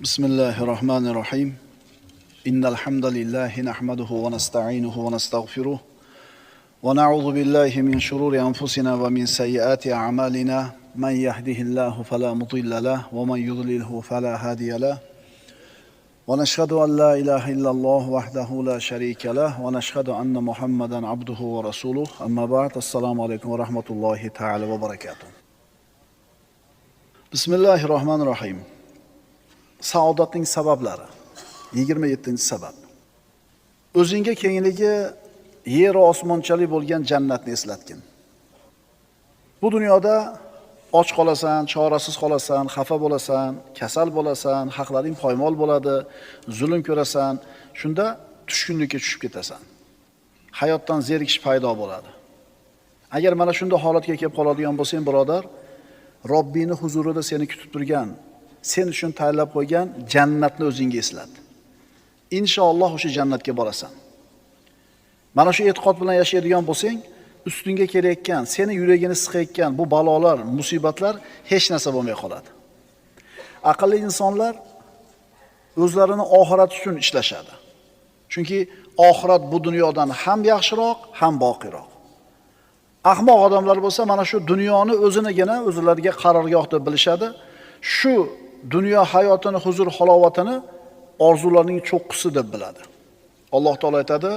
بسم الله الرحمن الرحيم. إن الحمد لله نحمده ونستعينه ونستغفره ونعوذ بالله من شرور أنفسنا ومن سيئات أعمالنا. من يهده الله فلا مضل له ومن يضلله فلا هادي له. ونشهد أن لا إله إلا الله وحده لا شريك له ونشهد أن محمدا عبده ورسوله. أما بعد، السلام عليكم ورحمة الله تعالى وبركاته. بسم الله الرحمن الرحيم. Saodatning sabablari. 27-sabab. O'zingga kengligi yer va osmonchalik bo'lgan jannatni eslatgin. Bu dunyoda och qolasan, chorasiz qolasan, xafa bo'lasan, kasal bo'lasan, haqlaring poymol bo'ladi, zulm ko'rasan, shunda tushkunlikka tushib ketasan. Hayotdan zerikish paydo bo'ladi. Agar mana shunday holatga kelib qoladigan bo'lsang, birodar, Robbingni huzurida seni kutib turgan, sen uchun tayyorlab qo'ygan jannatni o'zingga eslat. Inshaalloh o'sha jannatga borasan. Mana shu e'tiqod bilan yashaydigan bo'lsang, ustingga kelayotgan, seni yuragini siqayotgan bu balolar, musibatlar hech narsa bo'lmay qoladi. Aqlli insonlar o'zlarini oxirat uchun ishlashadi. Chunki oxirat bu dunyodan ham yaxshiroq, ham boqiyroq. Ahmoq odamlar bo'lsa mana shu dunyoni o'zinigina o'zlariga qarorgoh deb bilishadi. Shu dunyo hayotini, huzur halovatini orzularning cho'qqisi deb biladi. Alloh taolo aytadi: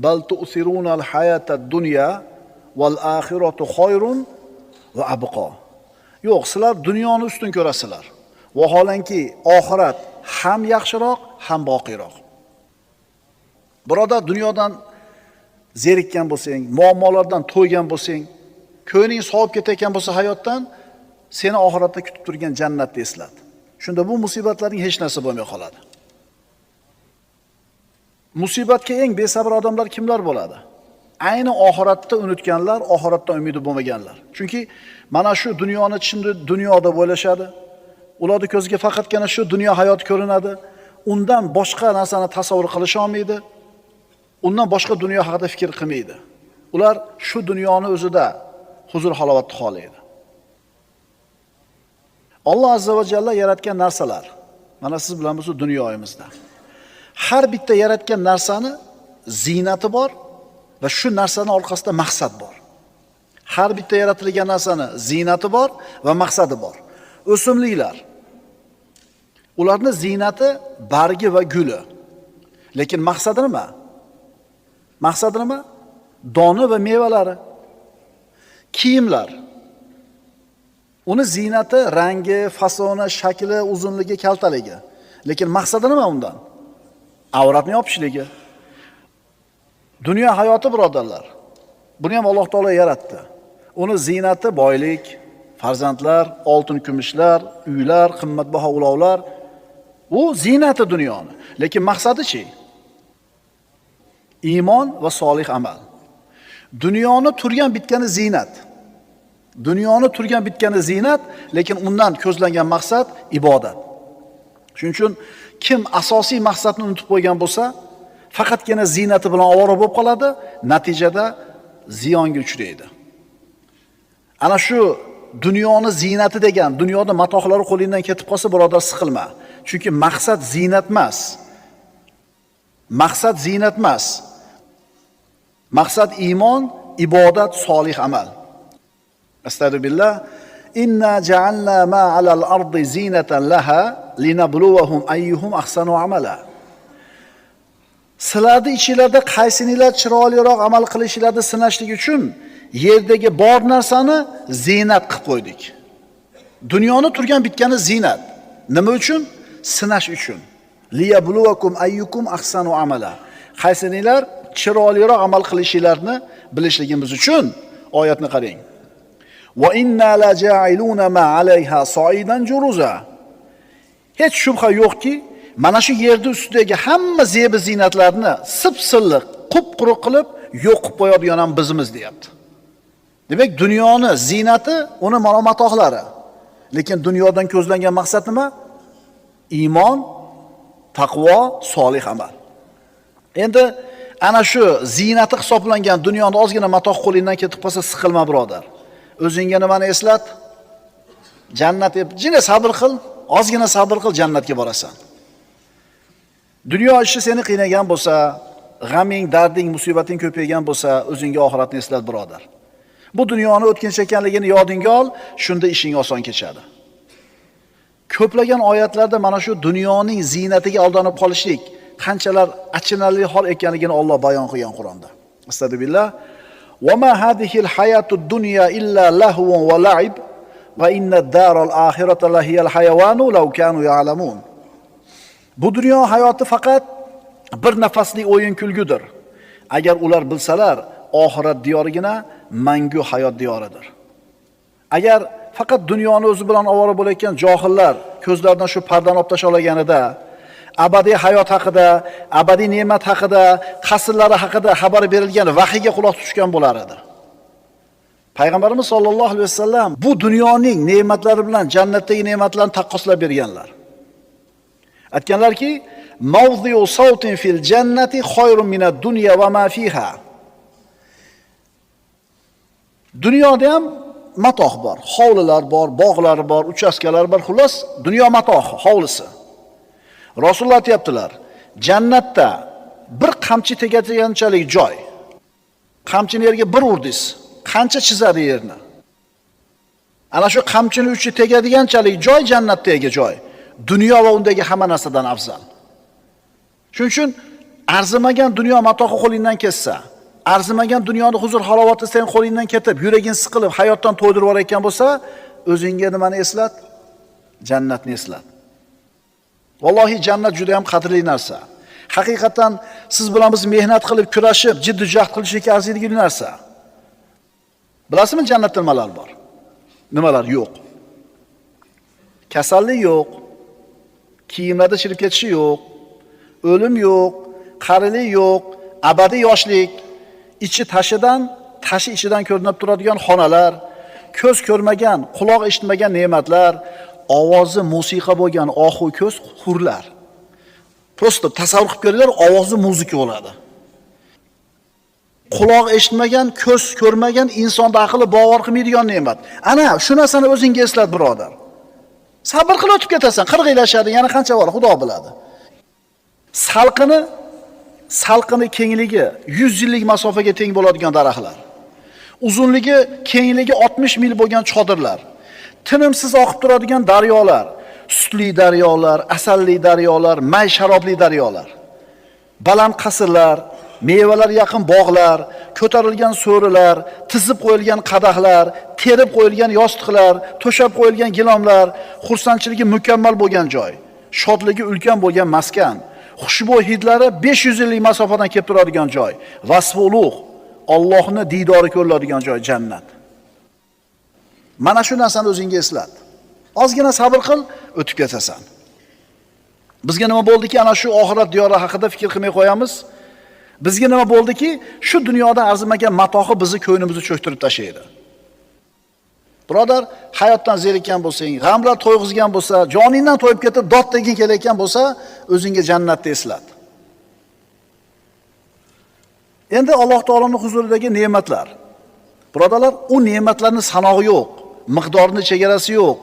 "Bal tu'sirunal hayatad dunya val axiratu xoyrun va abqo." Yo'q, sizlar dunyoni ustun ko'rasizlar. Vaholanki oxirat ham yaxshiroq, ham boqiyroq. Birodar, dunyodan zerikkan bo'lsang, muammolardan to'ygan bo'lsang, ko'ngling sovib ketayotgan bo'lsa hayotdan, seni oxiratda kutib turgan jannatni eslat. Shunda bu musibatlarning hech narsa bo'lmay qoladi. Musibatga eng besabr odamlar kimlar bo'ladi? Ayni oxiratda unutganlar, oxiratdan umidi bo'lmaganlar. Chunki mana shu dunyoni chinni dunyo deb o'ylashadi. Ularning ko'ziga faqatgina shu dunyo hayoti ko'rinadi. Undan boshqa narsani tasavvur qilisha olmaydi. Undan boshqa dunyo haqida fikr qilmaydi. Ular shu dunyoni o'zida huzur halovatni xohlaydi. Alloh azza va jalla yaratgan narsalar mana siz bilan biz dunyoyimizda. Har bitta yaratgan narsani ziynati bor va shu narsani orqasida maqsad bor. Har bitta yaratilgan narsani ziynati bor va maqsadi bor. O'simliklar, ularning ziynati bargi va guli. Lekin maqsadi nima? Maqsadi nima? Doni va mevalari. Kiyimlar. Uni ziynati rangi, fasoni, shakli, uzunligi, kaltaligi. Lekin maqsadi nima undan? Avratni yopishligi. Dunyo hayoti, birodarlar. Buni ham Alloh taolo yaratdi. Uni ziynati boylik, farzandlar, oltin kumushlar, uylar, qimmatbaho ulovlar. U ziynati dunyoni. Lekin maqsadi-chi? Iymon va solih amal. Dunyoni turgan bitgani ziynat. Dunyoni turgan bitgani ziynat, lekin undan ko'zlangan maqsad ibodat. Shuning uchun kim asosiy maqsadni unutib qo'ygan bo'lsa, faqatgina ziynati bilan ovora bo'lib qoladi, natijada ziyonga uchraydi. Ana shu dunyoni ziynati degan, dunyoda matohlari qo'lingdan ketib qolsa, birodar, siqilma. Chunki maqsad ziynat emas. Maqsad ziynat emas. Maqsad iymon, ibodat, solih amal. Astagfirullah. Inna ja'alna ma 'alal ardi zinatan laha linabluwahum ayyuhum ahsanu amala. Sizlarning ichingizda qaysininglar chiroyliroq amal qilishinglarni sinashlik uchun yerdagi bor narsani ziynat qilib qo'ydik. Dunyoni turgan bitgani ziynat. Nima uchun? Sinash uchun. Liyabluwakum ayyukum ahsanu amala. Qaysininglar chiroyliroq amal qilishinglarni bilishligimiz uchun. Oyatni qarang. Va inna la ja'iluna ma 'alayha sa'idan juruza. Hech shubha yo'qki, mana shu yerni ustidagi hamma zebi ziynatlarni sip-silliq, qup-quruq qilib yo'q qilib qo'yadigan ham bizmiz, deyapti. Demak, dunyoni ziynati uni malomatohlari. Lekin dunyodan ko'zlangan maqsad nima? Iymon, taqvo, solih amal. Endi ana shu ziynati hisoblangan dunyoni ozgina matoh qo'lingdan ketib qolsa, siqilma, birodar. O'zingga nimani eslat? Jannat deb jina sabr qil, ozgina sabr qil, jannatga borasan. Dunyo ishi seni qiynagan bo'lsa, g'aming, darding, musibating ko'paygan bo'lsa, o'zingga oxiratni eslat, birodar. Bu dunyoni o'tkinchi ekanligini yodingga ol, shunda ishing oson kechadi. Ko'plagan oyatlarda mana shu dunyoning ziynatiga aldanib qolishlik qanchalar achinarli hol ekanligini Alloh bayon qilgan Qur'onda. Astagfirullah. Va ma hadihil hayatud dunya illa lahvun va la'ib va inna daral axirata lahiyal hayawanu law kanu ya'lamun. Bu dunyo hayoti faqat bir nafaslik o'yin kulgudir. Agar ular bilsalar, oxirat diyorigina mangu hayot diyoridir. Agar faqat dunyoni o'zi bilan ovora bo'layotgan johillar ko'zlaridan shu pardani olib tashlaganida, abadiy hayot haqida, abadiy ne'mat haqida, qasrlari haqida xabar berilgan vahiyga quloq tutishgan bo'lar edi. Payg'ambarimiz sollallohu alayhi vasallam bu dunyoning ne'matlari bilan jannatdagi ne'matlarni taqqoslab berganlar. Aytganlarki, mawzi'u sawtin fil jannati khayrun minad dunya va ma fiha. Dunyoda ham matoh bor, hovlilar bor, bog'lar bor, uchastkalar bor, xullas dunyo matohi, hovlisi. Rasululloh aytibdilar, jannatda bir qamchi tegadiganchalik joy. Qamchini yerga bir urdingiz, qancha chizadi yerni? Ana shu qamchini uchi tegadiganchalik joy jannatdagi joy. Dunyo va undagi hamma narsadan afzal. Shuning uchun arzimagan dunyo matohi qo'lingdan ketsa, arzimagan dunyoni huzur halovati sen qo'lingdan ketib, yuraging siqilib, hayotdan to'ydirib yuborayotgan bo'lsa, o'zingga nimani eslat? Jannatni eslat. Vallohi jannat juda ham qadrli narsa. Haqiqatan siz bilan biz mehnat qilib, kurashib, jiddiy jahd qilishga arziydigan narsa. Bilasizmi jannatda nimalar bor? Nimalar yo'q? Kasallik yo'q. Kiyimlarda chirib ketishi yo'q. O'lim yo'q, qarilik yo'q, abadiy yoshlik, ichi tashidan, tashi ichidan ko'rinib turadigan xonalar, ko'z ko'rmagan, quloq eshitmagan ne'matlar, ovozi musiqa bo'lgan ohu ko'z hurlar. Prosta tasavvur qilib ko'ringlar, ovozi muzika bo'ladi. Quloq eshitmagan, ko'z ko'rmagan, insonda aqli bovar qilmaydigan ne'mat. Ana shu narsani o'zingga eslat, birodar. Sabr qilib o'tib ketasan, qirg'iylashadi, yana qancha bor, Xudo biladi. Salqini kengligi 100 yillik masofaga teng bo'ladigan daraxtlar. Uzunligi, kengligi 60 mil bo'lgan chodirlar. Tinimsiz oqib turadigan daryolar, sutli daryolar, asalli daryolar, may sharobli daryolar. Baland qasrlar, mevalar yaqin bog'lar, ko'tarilgan so'rilar, tizib qo'yilgan qadahlar, terib qo'yilgan yostiqlar, to'shab qo'yilgan gilomlar, xursandchiligi mukammal bo'lgan joy, shodligi ulkan bo'lgan maskan, xushbo'y hidlari 500 yillik masofadan kelib turadigan joy, vasfi ulug', Allohning diydori ko'riladigan joy jannat. Mana shu narsani o'zingga eslat. Ozgina sabr qil, o'tib ketasan. Bizga nima bo'ldiki, ana shu oxirat diyori haqida fikr qilmay qo'yamiz? Bizga nima bo'ldiki, shu dunyoda arzimagan matohi bizni ko'nglimizni cho'ktirib tashlaydi. Birodar, hayotdan zerikkan bo'lsang, g'amlar to'yg'izgan bo'lsa, joningdan to'yib ketib dod degin kelayotgan bo'lsa, o'zingga jannatni eslat. Endi Alloh taoloning huzuridagi ne'matlar. Birodarlar, u ne'matlarning sanog'i yo'q, miqdorini chegarasi yo'q.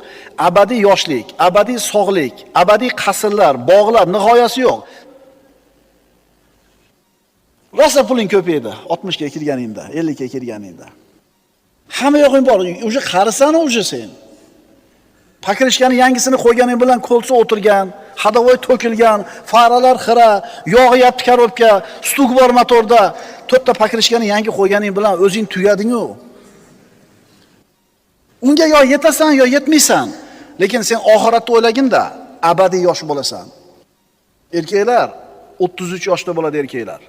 Abadiy yoshlik, abadiy sog'lik, abadiy qasrlar, bog'lar nihoyasi yo'q. Rosa puling ko'paydi 60 ga kirganingda, 50 ga kirganingda. Hamma yo'g'ing bor, o'sha qarisan o'sha sen. Pakrishkani yangisini qo'yganing bilan kolsa o'tirgan, hadavoy to'kilgan, faralar xira, yog'yapti korobka, stuk bor motorda. To'rtta pakrishkani yangi qo'yganing bilan o'zing tugading-u. Unga yo yetasan yo yetmaysan. Lekin sen oxiratda o'ylaginda abadiy yosh bo'lasan. Erkaklar 33 yoshda bo'ladi erkaklar.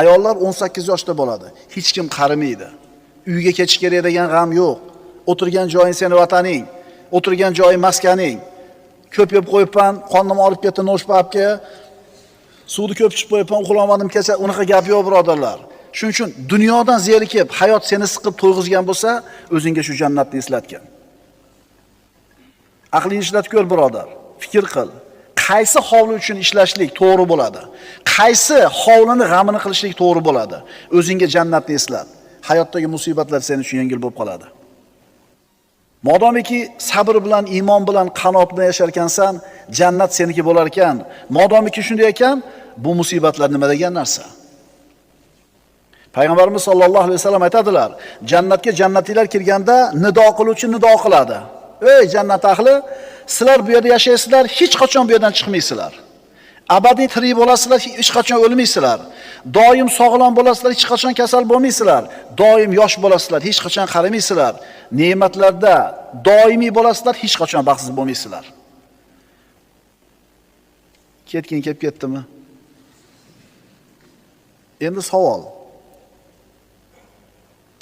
Ayollar 18 yoshda bo'ladi. Hech kim qarimaydi. Uyga ketish kerak degan g'am yo'q. O'tirgan joying seni vataning, o'tirgan joying maskaning. Ko'p yeb qo'yibman, qonim olib ketdi noshpapga. Suvni ko'p ichib qo'yibman, uxlamadim kecha, unaqa gap yo'q birodarlar. Shuning uchun dunyodan zerikib, hayot seni siqib to'yg'izgan bo'lsa, o'zingga shu jannatni eslatgin. Aqlingni ishlatib ko'r birodar, fikr qil. Qaysi hovli uchun ishlashlik to'g'ri bo'ladi? Qaysi hovlini g'amini qilishlik to'g'ri bo'ladi? O'zingga jannatni eslat. Hayotdagi musibatlar sen uchun yengil bo'lib qoladi. Modomiki sabr bilan, iymon bilan, qanoat bilan yashar ekansan, Jannat seniki bo'lar ekan. Modomiki shunday ekan, bu musibatlar nima degan narsa? Payg'ambarimiz sollallohu alayhi vasallam aytadilar, jannatga jannatiylar kirganda nido qiluvchi nido qiladi. Ey jannat ahli, sizlar bu yerda yashaysizlar, hech qachon bu yerdan chiqmaysizlar. Abadiy tirik bo'lasizlar, hech qachon o'lmaysizlar. Doim sog'lom bo'lasizlar, hech qachon kasal bo'lmaysizlar. Doim yosh bo'lasizlar, hech qachon qarimaysizlar. Ne'matlarda doimiy bo'lasizlar, hech qachon baxtsiz bo'lmaysizlar. Ketgin kelib ketdimi? Endi savol.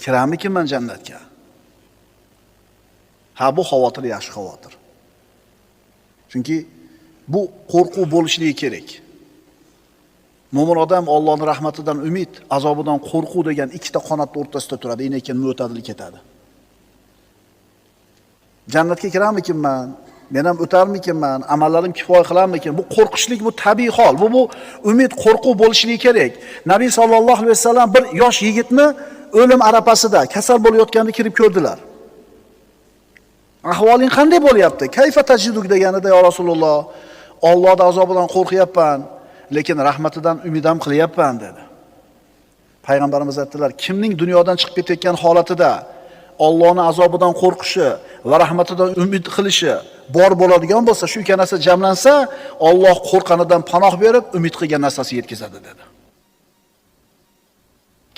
Kiramikinman jannatga? Ha, bu xavotir yaxshi xavotir. Chunki bu qo'rquv bo'lishligi kerak. Mo'min odam Allohning rahmatidan umid, azobidan qo'rquv degan ikkita qanotning o'rtasida turadi, lekin mo'tadil ketadi. Jannatga kiramikinman? Men ham o'tarmikinman? Amallarim kifoya qilarmikin? Bu qo'rqishlik, bu tabiiy hol. Bu umid, qo'rquv bo'lishligi kerak. Nabiy sallallohu alayhi vasallam bir yosh yigitni o'lim arafasida kasal bo'layotganini kirib ko'rdilar. Ahvoling qanday bo'lyapti? Kayfa tajiduk deganida, ya Rasululloh, Allohning azobidan qo'rqyapman, lekin rahmatidan umid ham qilyapman dedi. Payg'ambarimiz aytdilar, kimning dunyodan chiqib ketayotgan holatida Allohning azobidan qo'rqishi va rahmatidan umid qilishi bor bo'ladigan bo'lsa, shu ikki narsa jamlansa, Alloh qo'rqanidan panoh berib, umid qilgan narsasi yetkazadi dedi.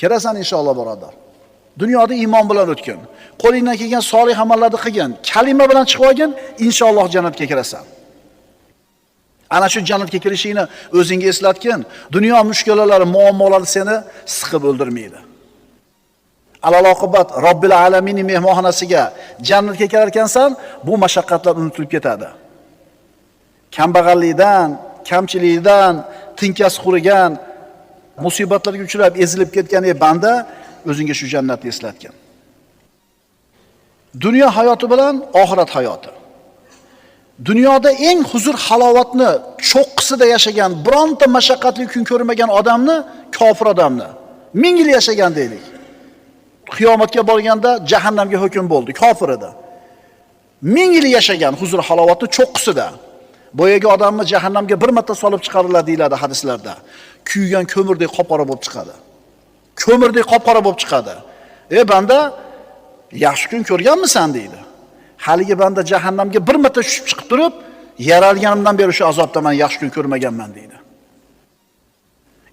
Kirasan inshaalloh birodar. Dunyoda iymon bilan o'tgin. Qo'lingdan kelgan solih amallarni qilgin, kalima bilan chiqib olgin, inshaalloh jannatga kirasan. Ana shu jannatga kirishingni o'zingga eslatgin. Dunyo mushkulalari, muammolari seni siqib o'ldirmaydi. Alal oqibat Robbil alaminning mehmonxonasiga jannatga kirar ekansan, bu mashaqqatlar unutilib ketadi. Kambag'allikdan, kamchilikdan, tinkasi qurigan, musibatlarga uchrab ezilib ketgan ey banda, o'zingga shu jannatni eslatgin. Dunyo hayoti bilan oxirat hayoti. Dunyoda eng huzur halovatni cho'qqisida yashagan, bironta mashaqqatli kun ko'rmagan odamni, kofir odamni 1000 yil yashagan deylik. Qiyomatga borganda jahannamga hukm bo'ldi, kofir edi. 1000 yil yashagan huzur halovatni cho'qqisida. Boyagi odamni jahannamga bir marta solib chiqariladi deyiladi hadislarda. Kuygan ko'mirdek qop-qora bo'lib chiqadi. Ko'mirdek qop-qora bo'lib chiqadi. Ey banda, yaxshi kun ko'rganmisan deydi. Haligi banda jahannamga bir marta tushib chiqib turib, yaralganimdan beri shu azobda men yaxshi kun ko'rmaganman deydi.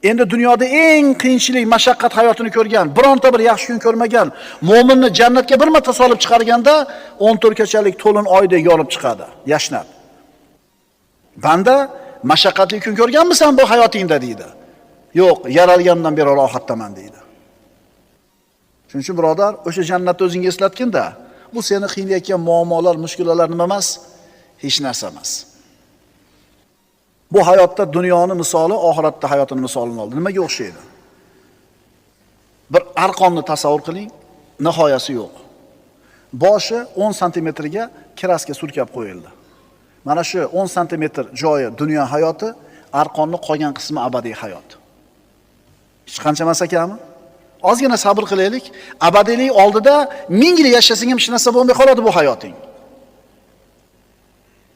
Endi dunyoda eng qiyinchilik, mashaqqat hayotini ko'rgan, bironta bir yaxshi kun ko'rmagan mo'minni jannatga bir marta solib chiqarganda 14 kechalik to'lin oydek yorib chiqadi, yashnab. Banda, mashaqqatli kun ko'rganmisan bu hayotingda deydi. Yo'q, yaralganimdan beri rohatdaman deydi. Shuning uchun birodar, o'sha jannatni o'zingga eslatgin-da, bu seni qiynayotgan muammolar, mushkulalar nima emas? Hech narsa emas. Bu hayotda dunyoni misoli, oxiratda hayotini misolini oldi. Nimaga o'xshaydi? Bir arqonni tasavvur qiling, nihoyasi yo'q. Boshi 10 santimetrga kraska surkab qo'yildi. Mana shu 10 santimetr joyi dunyo hayoti, arqonni qolgan qismi abadiy hayot. Hech qancha emas ekanmi? Ozgina sabr qilaylik. Abadiylik oldida 1000 yil yashasang ham hech narsa bo'lmay qoladi bu hayoting.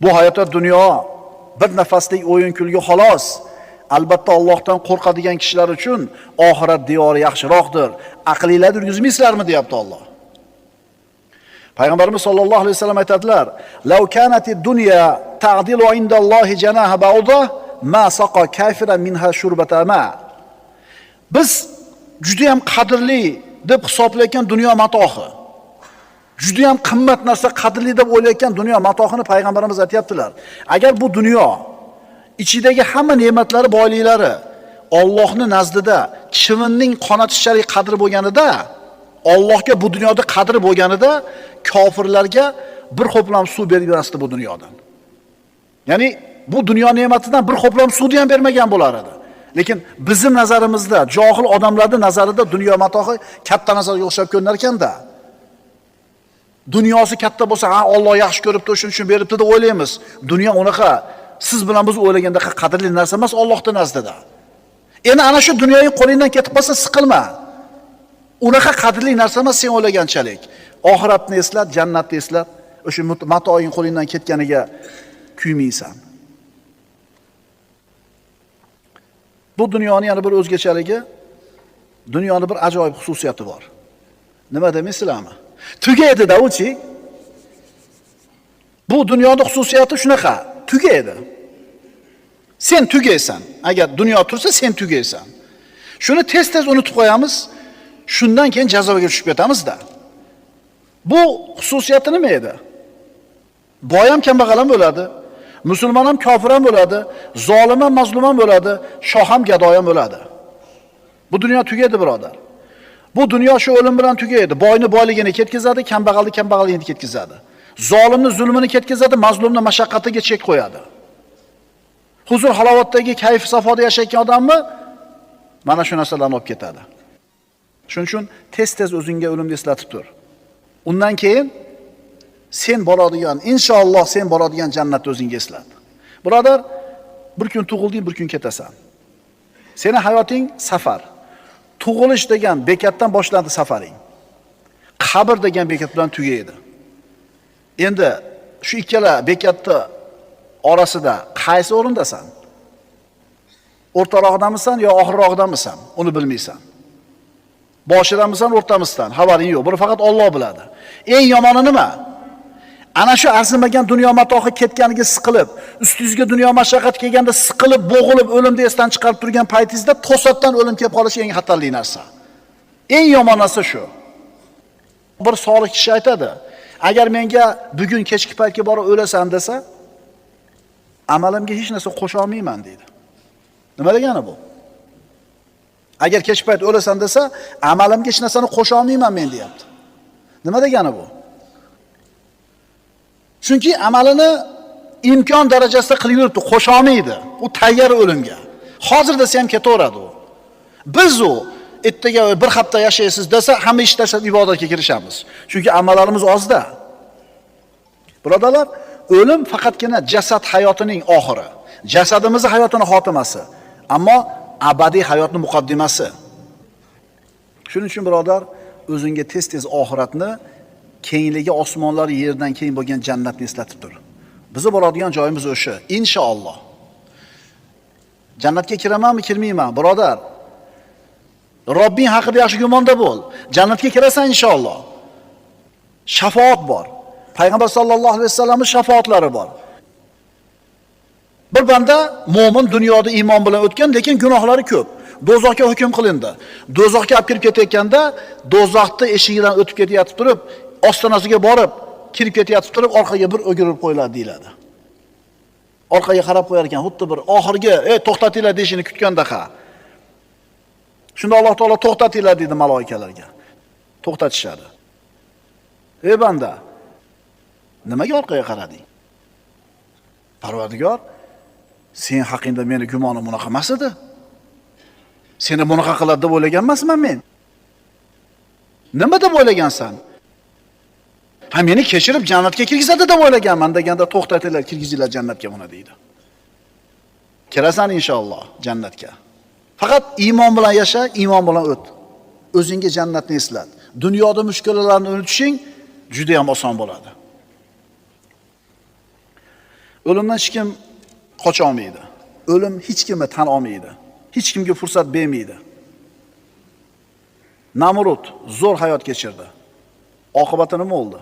Bu hayotda dunyo bir nafaslik o'yin kulgi xolos. Albatta Allohdan qo'rqadigan kishilar uchun oxirat diyori yaxshiroqdir. Aqlinglarni yurgizmaysizlarmi deyapti Alloh. Payg'ambarimiz sollallohu alayhi vasallam aytadilar: "Law kanatid dunya ta'dilu indallohi janaha ba'udah ma saqa kafiran minha shurbata ma." Biz juda ham qadrli deb hisoblayotgan dunyo matohi, juda ham qimmat narsa, qadrli deb o'ylayotgan dunyo matohini payg'ambarimiz aytayaptilar. Agar bu dunyo ichidagi hamma ne'matlari, boyliklari Allohning nazdida chivinning qonatichalik qadri bo'lganida, Allohga bu dunyoda qadri bo'lganida kofirlarga bir ho'plam suv bermasdi bu dunyodan. Ya'ni bu dunyo ne'matidan bir ho'plam suvni ham bermagan bo'lar edi. Lekin bizim nazarimizda, johil odamlarning nazarida dunyo matohi katta narsaga o'xshab ko'rinar ekanda. Dunyosi katta bo'lsa, ha, Alloh yaxshi ko'ribdi, shuning uchun beribdi deb o'ylaymiz. Dunyo unaqa siz bilan biz o'ylagandaqa qadrli narsa emas Allohning nazdida. Endi ana shu dunyoning qo'lingdan ketib qolsa siqilma. Unaqa qadrli narsa emas sen o'ylaganchalik. Oxiratni eslat, jannatni eslat, o'sha matoing qo'lingdan ketganiga kuymaysan. Bu dunyoni yana bir o'zgachaligi, dunyoni bir ajoyib xususiyati bor. Nima demaysizlarmi? Tugaydi-da uchi. Bu dunyoning xususiyati shunaqa, tugaydi. Sen tugaysan. Agar dunyo tursa sen tugaysan. Shuni tez-tez unutib qo'yamiz. Shundan keyin jazoga tushib ketamiz-da. Bu xususiyati nima edi? Boy ham kambag'al ham bo'ladi, musulmon ham kofir ham bo'ladi, zolim ham mazlum ham bo'ladi, shoh ham gadoy ham bo'ladi. Bu dunyo tugaydi, birodar. Bu dunyo shu o'lim bilan tugaydi. Boyni boyligini ketkazadi, kambag'alni kambag'alligini ketkazadi. Zolimni zulmini ketkazadi, mazlumni mashaqqatiga chek qo'yadi. Huzur halovatdagi kayf safoda yashayotgan odamni mana shu narsalarni olib ketadi. Shuning uchun tez-tez o'zingga o'limni eslatib tur. Undan keyin sen boradigan, inshaalloh sen boradigan jannatni o'zingga eslat. Birodar, bir kun tug'ilding, bir kun ketasan. Seni hayoting safar. Tug'ilish degan bekatdan boshlandi safaring. Qabr degan bekat bilan tugaydi. Endi shu ikkala bekatni orasida qaysi o'rindasan? O'rtarog'idamisan yo oxirrog'idamisan? Uni bilmaysan. Boshidamisan, o'rtamisan? Xabaring yo'q. Buni faqat Alloh biladi. Eng yomoni nima? Ana shu arzimagan dunyo matohi ketganiga siqilib, ustingizga dunyo mashaqqati kelganda siqilib, bo'g'ilib, o'limni esdan chiqarib turgan paytingizda to'satdan o'lim kelib qolishi eng xatarli narsa. Eng yomon narsa shu. Bir solih kishi aytadi, agar menga bugun kechki paytga borib o'lasan desa, amalimga hech narsa qo'sha olmayman deydi. Nima degani bu? Agar kechki payt o'lasan desa, amalimga hech narsani qo'sha olmayman men deyapti. Nima degani bu? Chunki amalini imkon darajasida qilib yuribdi, qo'sha olmaydi. U tayyor o'limga. Hozir desa ham ketaveradi u. Biz u ertaga bir hafta yashaysiz desa, hamma ish tashlab ibodatga kirishamiz. Chunki amallarimiz ozda. Birodarlar, o'lim faqatgina jasad hayotining oxiri, jasadimizning hayotini xotimasi, ammo abadiy hayotning muqaddimasi. Shuning uchun birodar, o'zingga tez-tez oxiratni, kengligi osmonlar yerdan keng bo'lgan jannatni eslatib tur. Bizni boradigan joyimiz o'sha, inshaalloh. Jannatga kiramanmi, kirmayman, birodar? Robbing haqida yaxshi gumonda bo'l. Jannatga kirasan inshaalloh. Shafoat bor. Payg'ambar sallallohu alayhi vasallamning shafoatlari bor. Bir banda mo'min dunyoda iymon bilan o'tgan, lekin gunohlari ko'p. Do'zaxga hukm qilindi. Do'zaxga olib kirib ketayotganda, do'zaxni eshigidan o'tib ketayotib turib, ostonasiga borib, kirib ketayotib turib, orqaga bir o'girib qo'yiladi deyiladi. Orqaga qarab qo'yar ekan, xuddi bir oxirgi, "Ey, to'xtatinglar" deyishini kutgandaqa. Shunda Alloh taolo to'xtatinglar deydi maloikalarga. To'xtatishadi. Ey banda, nimaga orqaga qarading? Parvardigor, sen haqingda meni gumonim bunaqa emas edi. Seni bunaqa qiladi deb o'ylagan emasman men. Nima deb o'ylagansan? Ha, meni kechirib jannatga kirgizadi deb o'ylaganman deganda, to'xtatinglar, kirgizinglar jannatga buni deydi. Kirasan inshaalloh jannatga. Faqat iymon bilan yasha, iymon bilan o't. O'zingga jannatni eslat. Dunyoda mushkulalarni unutishing juda ham oson bo'ladi. O'limdan hech kim qocha olmaydi. O'lim hech kimni tan olmaydi. Hech kimga fursat bermaydi. Namrud zo'r hayot kechirdi. Oqibati nima bo'ldi?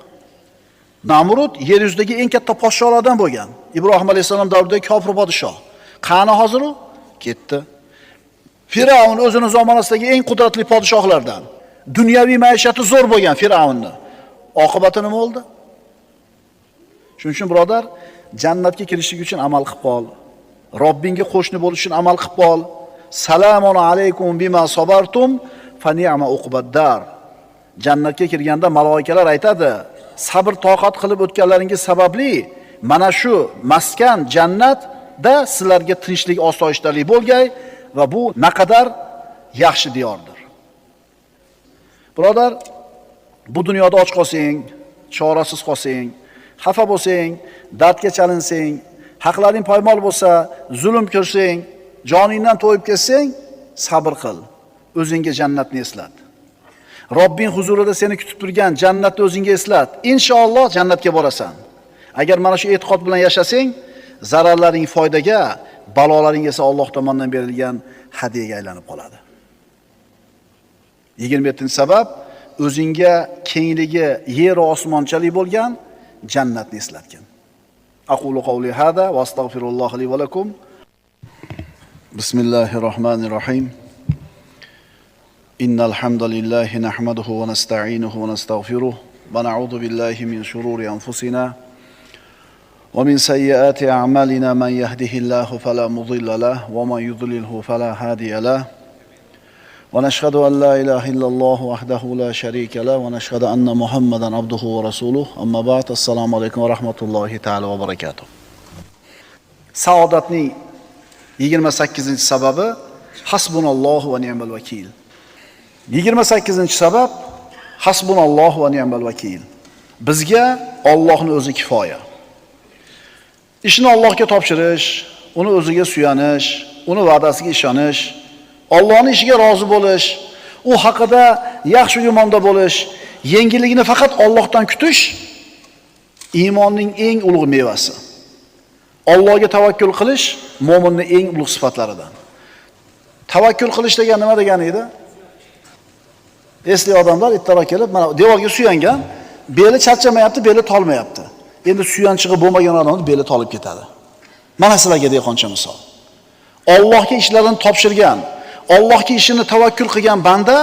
Namrud yer yuzidagi eng katta podsholardan bo'lgan. Ibrohim alayhisalom davridagi kofir podshoh. Qani hozir u? Ketdi. Firavn o'zini zamonasidagi eng qudratli podshohlardan. Dunyoviy maishati zo'r bo'lgan Firavnni. Oqibati nima bo'ldi? Shuning uchun birodar, jannatga kirishlik uchun amal qilib qol. Robbingga qo'shni bo'lish uchun amal qilib qol. Salamun alaykum bima sabartum fa ni'ma uqbaddar. Jannatga kirganda maloikalar aytadi, sabr toqat qilib o'tganlaringiz sababli mana shu maskan jannatda sizlarga tinchlik, osoyishtalik bo'lgay va bu naqadar yaxshi diyordir. Birodar, bu dunyoda och qolsang, chorasiz qolsang, xafa bo'lsang, dardga chalinsang, haqlaring poymol bo'lsa, zulm ko'rsang, joningdan to'yib ketsang, sabr qil. O'zingga jannatni eslat. Robbing huzurida seni kutib turgan jannatni o'zingga eslat. Inshaalloh jannatga borasan. Agar mana shu e'tiqod bilan yashasang, zararlaring foydaga, balolaring esa Alloh tomonidan berilgan hadiyaga aylanib qoladi. 27-sabab o'zingga kengligi yer va osmonchalik bo'lgan jannatni eslatgin. Aqulu qawli hada va astagfirulloh li va lakum. Bismillahirrohmanirrohim. Innal hamdalillahi nahmaduhu va nasta'inuhu va nastag'firuh va na'udzu billahi min shururi anfusina va min sayyiati a'malina man yahdihillahu fala mudilla lahu va man yudlilhu fala hadiya lahu. Va nashhadu an la ilaha illalloh wahdahu la sharika lahu va nashhadu anna Muhammadan abduhu va rasuluh. Amma ba'd. Assalomu alaykum va rahmatullohi ta'ala va barakatuh. Saodatning 28-sababi hasbunallohu va ni'mal vakil. 28-sabab hasbunallohu va ni'mal vakil. Bizga Allohning o'zi kifoya. Ishni Allohga topshirish, uni o'ziga suyanish, uni va'dasiga ishonish, Allohning ishiga rozi bo'lish, u haqida yaxshi gumonda bo'lish, yengilligini faqat Allohdan kutish iymonning eng ulug' mevasi. Allohga tavakkul qilish mo'minning eng ulug' sifatlaridan. Tavakkul qilish degan nima degani edi? Esli odamlar ertaroq kelib mana devorga suyangan, beli charchamayapti, beli tolmayapti. Endi suyanchig'i bo'lmagan odamning beli tolib ketadi. Mana sizlarga dehqoncha misol. Allohga ishlarini topshirgan, Allohga ishini tavakkul qilgan banda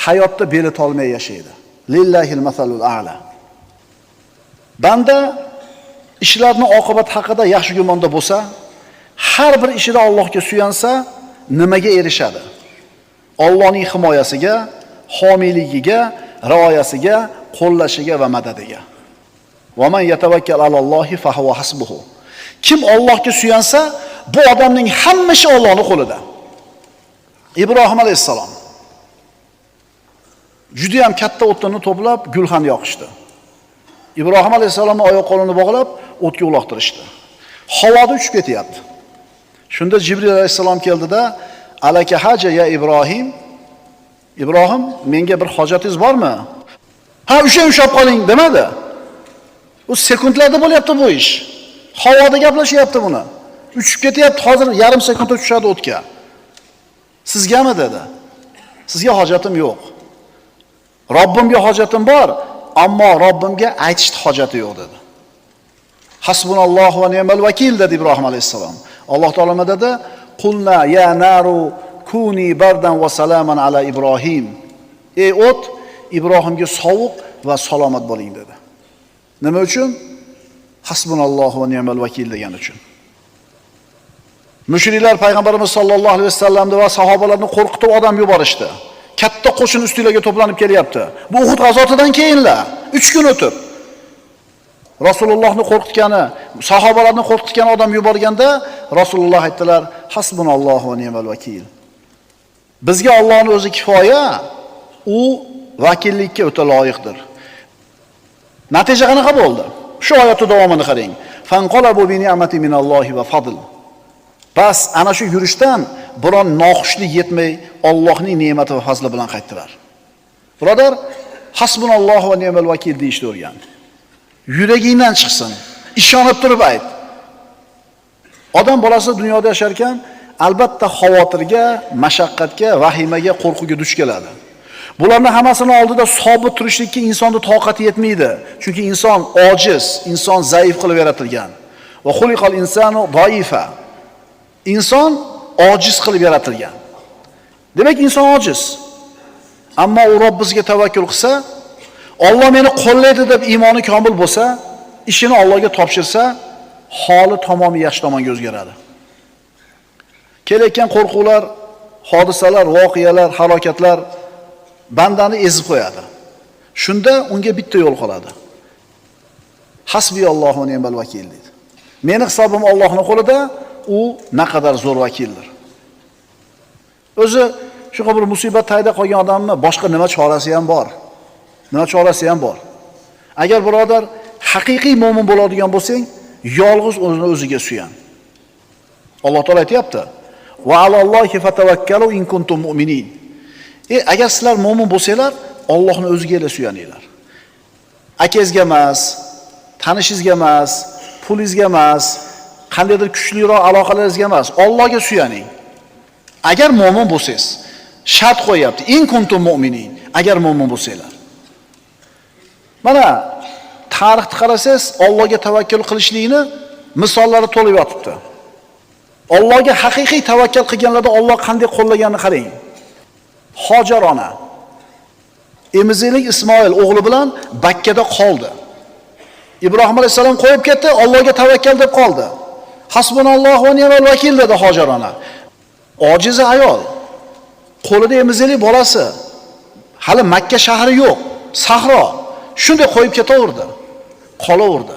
hayotda beli tolmay yashaydi. Lillahil masalul a'la. Banda ishlarning oqibati haqida yaxshi gumonda bo'lsa, har bir ishida Allohga suyansa, nimaga erishadi? Allohning himoyasiga, homiyligiga, rioyasiga, qo'llashiga va madadiga. Va man yatavakkal alallohi fa huwa hasbuhu. Kim Allohga suyansa, bu odamning hamma ishi Allohning qo'lida. Ibrohim alayhissalom juda ham katta o'tini to'plab gulxan yoqishdi. Ibrohim alayhissalomning oyoq qo'lini bog'lab o'tga uloqtirishdi. Havoda uchib ketyapti. Shunda Jibril alayhissalom keldida, "Alaka haja ya Ibrohim? Ibrohim, menga bir hojatingiz bormi?" Ha, o'sha ushlab qoling demadi. U sekundlarda bo'lyapti bu ish. Havoda gaplashyapti buni. Uchib ketyapti, hozir yarim sekundda tushadi o'tga. Sizgami dedi. Sizga hojatim yo'q. Robbimga hojatim bor, ammo Robbimga aytishni hojati yo'q dedi. Hasbunallohu va ni'mal vakil dedi Ibrohim alayhissalom. Alloh taolo nima dedi? Qulna ya naru kuni bardan va salaman ala Ibrohim. Ey o't, Ibrohimga sovuq va salomat bo'ling dedi. Nima uchun? Hasbunallohu va ni'mal vakil degani uchun. Mushriklar payg'ambarimiz sollallohu alayhi vasallamni va sahobalarni qo'rqitib odam yuborishdi. Katta qo'shin ustinglarga to'planib kelyapti. Bu Uhud g'azotidan keyinla 3 kun o'tib Rasulullohni qo'rqitgani, sahobalarni qo'rqitgan odam yuborganda Rasululloh aytdilar: "Hasbunallohu va ni'mal vakil." Bizga Allohning o'zi kifoya, u vakillikka o'ta loyiqdir. Natija qanaqa bo'ldi? Shu oyatning davomini qarang. Fanqalabu bi ni'mati minallohi va fadl. Bas ana shu yurishdan biron noxushlik yetmay Allohning ne'mati va fazli bilan qaytdilar. Birodar, hasbunallohu va ni'mal vakil deyishni o'rgan. Yuragingdan chiqsin, ishonib turib ayt. Odam bolasi dunyoda yasharkan, albatta xavotirga, mashaqqatga, vahimaga, qo'rquvga duch keladi. Bularning hammasini oldida sobit turishlikka insonning toqati yetmaydi. Chunki inson ojiz, inson zaif qilib yaratilgan. Va xuliqal insanu zaifa. Inson ojiz qilib yaratilgan. Demak, inson ojiz. Ammo u Robbisiga tavakkul qilsa, Alloh meni qo'llaydi deb iymoni komil bo'lsa, ishini Allohga topshirsa, holi tamomiy yaxshi tomonga o'zgaradi. Kelayotgan qo'rquvlar, hodisalar, voqealar, halokatlar bandani ezib qo'yadi. Shunda unga bitta yo'l qoladi. Hasbiyallohu va ni'mal vakil deydi. Meni hisobim Allohning qo'lida, u naqadar zo'r vakildir. O'zi shu bir musibat tagida qolgan odamni boshqa nima chorasi ham bor? Nima chorasi ham bor? Agar birodar haqiqiy mo'min bo'ladigan bo'lsang, yolg'iz o'zini o'ziga suyan. Alloh taolo aytayapti: "Va alallohi fatavakkalu in kuntum mu'minin." Agar sizlar mo'min bo'lsanglar, Allohning o'ziga suyaninglar. Akangizga emas, tanishingizga emas, pulingizga emas, Qandaydir kuchliroq aloqalaringizga emas, Allohga suyaning. Agar mo'min bo'lsangiz, shart qo'yapti. In kuntum mu'minin. Agar mo'min bo'lsanglar. Mana tarixni qarasangiz, Allohga tavakkul qilishlikni misollari to'lib yotibdi. Allohga haqiqiy tavakkul qilganlarda Alloh qanday qo'llaganini qarang. Hojar ona emiziklik Ismoil o'g'li bilan Bakkada qoldi. Ibrohim alayhisalom qo'yib ketdi, Allohga tavakkal deb qoldi. Hasbunallohu va ni'mal vakil dedi Hojar ona. Ojiza ayol, qo'lida emiziklik bolasi, hali Makka shahri yo'q, sahro. Shunday qo'yib ketaverdi, qolaverdi.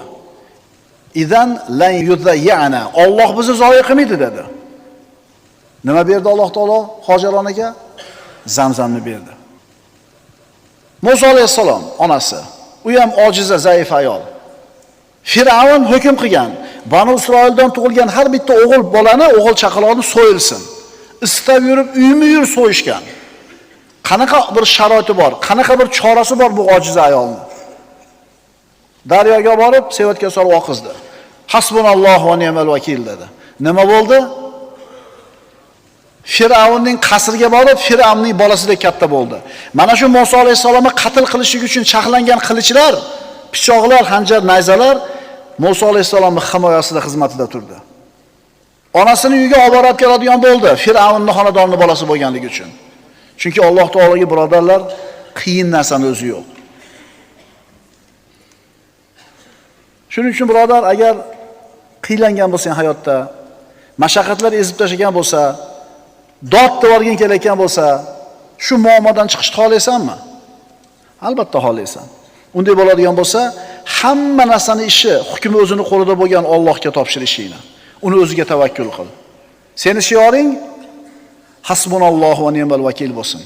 Idan lan yudayyana. Alloh bizni zoyi qilmaydi dedi. Nima berdi Alloh taolo Hojar onaga? Zamzamni berdi. Musa alayhissalom onasi, u ham ojiza, zaif ayol. Fir'avn hukm qilgan, Banu Isroildan tug'ilgan har bitta o'g'il bolani, o'g'il chaqaloqni so'yilsin. Istab yurib, uyma-uy so'yishgan. Qanaqa bir sharoiti bor, qanaqa bir chorasi bor bu ojiza ayolni? Daryoga borib, sevatga solib oqizdi. Hasbunallohu va ni'mal vakil dedi. Nima bo'ldi? Fir'avnning qasriga borib, Fir'avnning bolasidek katta bo'ldi. Mana shu Musa alayhissalomni qatl qilishlik uchun chaqlangan qilichlar, pichoqlar, xanjar, nayzalar Musa alayhissalomning himoyasida, xizmatida turdi. Onasini uyiga olib borib keladigan bo'ldi, Fir'avnning xonadonining bolasi bo'lganligi uchun. Chunki Alloh taologa birodarlar qiyin narsani o'zi yo'q. Shuning uchun birodar, agar qiylangan bo'lsang hayotda, mashaqqatlar ezib tashlagan bo'lsa, dod devorgin kelayotgan bo'lsa, shu muammodan chiqishni xohlaysanmi? Albatta xohlaysan. Unday bo'ladigan bo'lsa, hamma narsani ishi, hukmi o'zini qo'lida bo'lgan Allohga topshirishingni, uni o'ziga tavakkul qil. Seni shioring hasbunallohu va ni'mal vakil bo'lsin.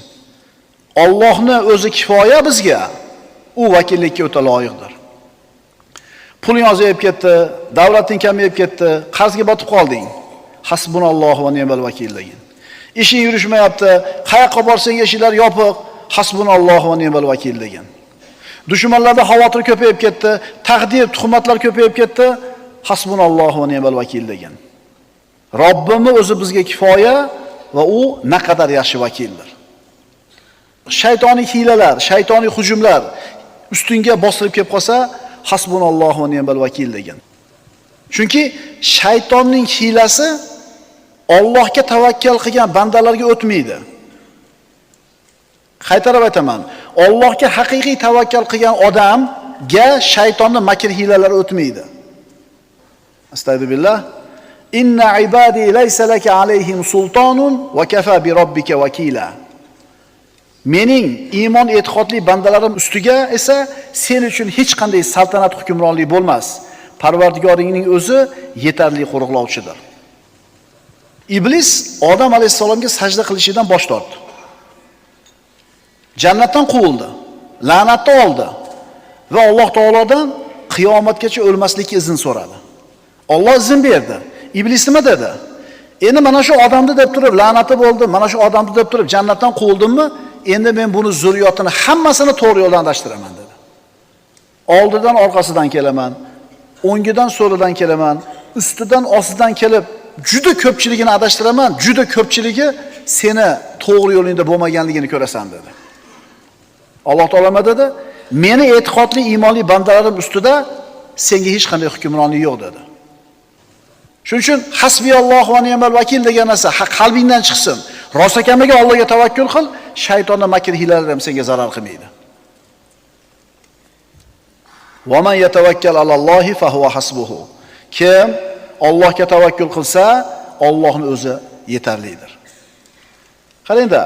Allohni o'zi kifoya bizga, u vakillikka o'ta loyiqdir. Puling ozayib ketdi, davlating kamayib ketdi, qarzga botib qolding. Hasbunallohu va ni'mal vakil degin. Ishing yurishmayapti, qayoqqa borsang eshiklar yopiq, hasbunallohu va ni'mal vakil degin. Dushmanlarda xavotir ko'payib ketdi, taqdir, tuhmatlar ko'payib ketdi, hasbunallohu va ni'mal vakil degin. Robbimni o'zi bizga kifoya va u naqadar yaxshi vakildir. Shaytoniy hiylalar, shaytoniy hujumlar ustingga bostirib kelib qolsa, hasbunallohu va ni'mal vakil degin. Chunki shaytonning hiylasi Allohga tavakkal qilgan bandalarga o'tmaydi. Qaytarib aytaman, Allohga haqiqiy tavakkal qilgan odamga shaytonning makr hiylalari o'tmaydi. Astagfirullah. Inna ibadi laysa laka alayhim sultonun va kafa bi robbika vakila. Mening iymon e'tiqodli bandalarim ustiga esa sen uchun hech qanday saltanat hukmronlik bo'lmas. Parvardigoringning o'zi yetarli qo'riqlovchidir. Iblis Odam alayhissalomga sajda qilishidan bosh tortdi. Jannatdan quvildi, la'natni oldi va Alloh taolodan qiyomatgacha o'lmaslikka izn so'radi. Alloh izn berdi. Iblis nima dedi? Endi mana shu odamni deb turib la'nati bo'ldi, mana shu odamni deb turib jannatdan quvildimmi? Endi men buni zurriyotini hammasini to'g'ri yo'ldan adashtiraman dedi. Oldidan orqasidan kelaman, o'ngidan so'lidan kelaman, ustidan ostidan kelib juda ko'pchiligini adashtiraman, juda ko'pchiligi seni to'g'ri yo'lingda bo'lmaganligini ko'rasan dedi. Alloh taolo nima dedi? Meni e'tiqodli iymonli bandalarim ustida senga hech qanday hukmronlik yo'q dedi. Shuning uchun hasbiyallohu va ni'mal vakil degan narsa qalbingdan chiqsin. Rostakamiga Allohga tavakkul qil, shaytonning makr hiylalari ham senga zarar qilmaydi. Va man yatawakkal alallohi fa huwa hasbuhu. Kim Allohga tavakkul qilsa, Allohning o'zi yetarlidir. Qarangda,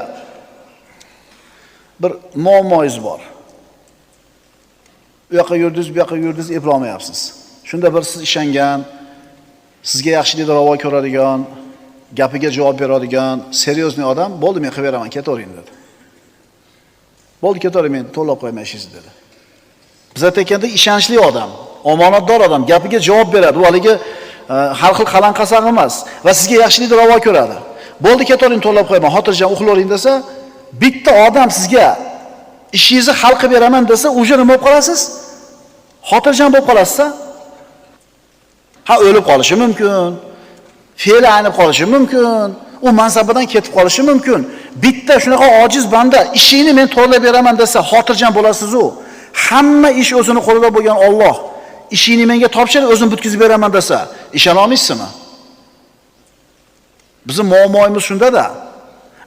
bir muammoingiz bor. U yoqqa yurdingiz, bu yoqqa yurdingiz, eplolmayapsiz. Shunda bir siz ishongan, sizga yaxshilikni ravo ko'radigan, gapiga javob beradigan, seriozniy odam, bo'ldi men qilib beraman, ketavering dedi. Bo'ldi ketavering, men to'lab qo'yaman ishingizni dedi. Biz aytganda ishonchli odam, omonatdor odam, gapiga javob beradi. U haligi har xil qalanqasaq emas va sizga yaxshilikni ravo ko'radi. Bo'ldi ketavering, to'lab qo'yaman, xotirjam uxlavering desa, bitta odam sizga ishingizni hal qilib beraman desa, o'sha nima bo'lib qolasiz? Xotirjam bo'lib qolasiz. Ha, o'lib qolishi mumkin, fe'li aynib qolishi mumkin, u mansabidan ketib qolishi mumkin. Bitta shunaqa ojiz banda ishingni men to'g'rilab beraman desa, xotirjam bo'lasiz-u. Hamma ish o'zini qo'lida bo'lgan Alloh ishingni menga topshir, o'zim bitkazib beraman desa, ishona olmaysizmi? Bizning muammoimiz shunda-da.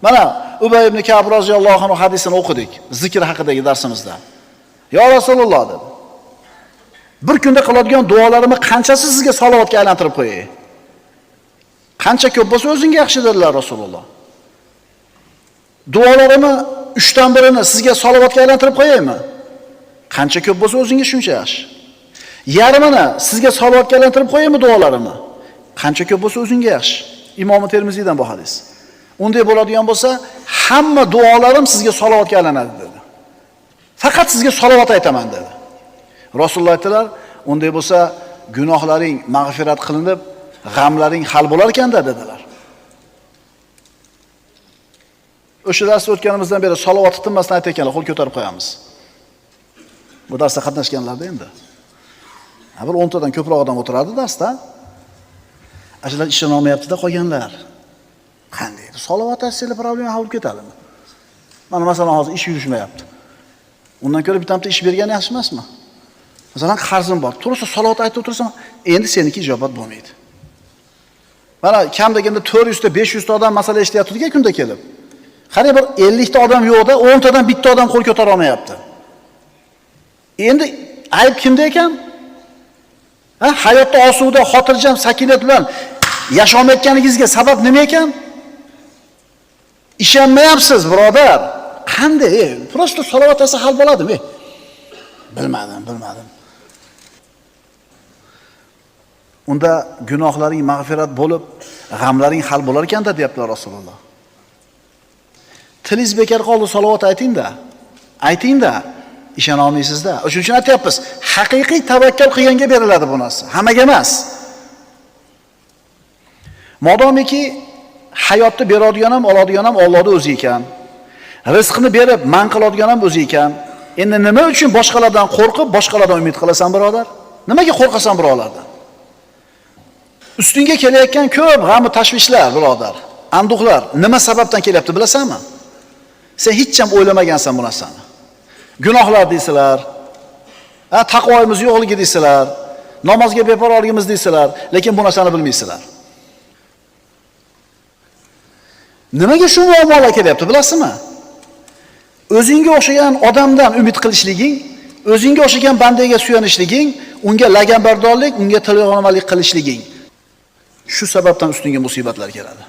Mana Ubay ibn Ka'b roziyallohu anhu hadisini o'qidik, zikr haqidagi darsimizda. Ya Rasululloh dedi. Bir kunda qiladigan duolarimni qanchasi sizga salovatga aylantirib qo'yay? Qancha ko'p bo'lsa o'zingga yaxshi dedilar Rasululloh. Duolarimni 3dan birini sizga salovatga aylantirib qo'yaymi? Qancha ko'p bo'lsa o'zingga shuncha yaxshi. Yarmini sizga salovatga aylantirib qo'yaymi duolarimni? Qancha ko'p bo'lsa o'zingga yaxshi. Imom Termiziydan bu hadis. Unday bo'ladigan bo'lsa, hamma duolarim sizga salovatga aylanadi dedi. Faqat sizga salovat aytaman dedi. Rasululloh aytdilar, unday bo'lsa gunohlaring mag'firat qilinib, g'amlaring hal bo'lar ekanda dedilar. O'sha darsda o'tganimizdan beri salovat tinmasdan aytayotganlar, qo'l ko'tarib qo'yamiz. Bu darsda qatnashganlarda endi. Ha, bir 10 tadan ko'proq odam o'tiradi darsda. Ashular ishona olmayapti-da qolganlar. Qanday? Salovat aytsanglar problema hal bo'lib ketadimi? Mana masalan hozir ish yurishmayapti. Undan ko'ra bitta ish bergani yaxshi emasmi? Masalan qarzim bor. Tursa salovat aytib o'tirsam, endi seniki ijobat bo'lmaydi. Mana kam deganda 400 ta 500 ta odam masala eshityapti kunda kelib. Qarang bir 50 ta odam yo'qda, 10 tadan bitta odam qo'l ko'tara olmayapti. Endi ayb kimda ekan? Ha, hayotda osuda, xotirjam, sakinat bilan yashaolmayotganingizga sabab nima ekan? Ishonmayapsiz, birodar. Qanday? Prosta salovat aytsa hal bo'ladimi? Bilmadim, bilmadim. Unda gunohlaring mag'firat bo'lib, g'amlaring hal bo'lar ekanda deyaptilar Rasululloh. Tilingiz bekor qoldi, salovat ayting-da. Ayting-da, ishona olmaysiz-da. Shuning uchun aytyapmiz, haqiqiy tavakkal qilganga beriladi bu narsa, hammaga emas. Modomiki hayotni beradigan ham, oladigan ham Allohning o'zi ekan. Rizqni berib, man qiladigan ham o'zi ekan. Endi nima uchun boshqalardan qo'rqib, boshqalardan umid qilasan, birodar? Nimaga qo'rqasan birodarlardan? Ustingga kelayotgan ko'p g'am va tashvishlar, birodar, anduhlar nima sababdan kelyapti bilasanmi? Sen hech ham o'ylamagansan bu narsani. Gunohlar deysizlar, ha, taqvoimiz yo'qligi deysizlar, namozga beparvoligimiz deysizlar, lekin bu narsani bilmaysizlar. Nimaga shu muammolar kelyapti bilasizmi? O'zingga o'xshagan odamdan umid qilishliging, o'zingga o'xshagan bandaga suyanishliging, unga laganbardorlik, unga tilg'onamalik qilishliging. Shu sababdan ustingga musibatlar keladi.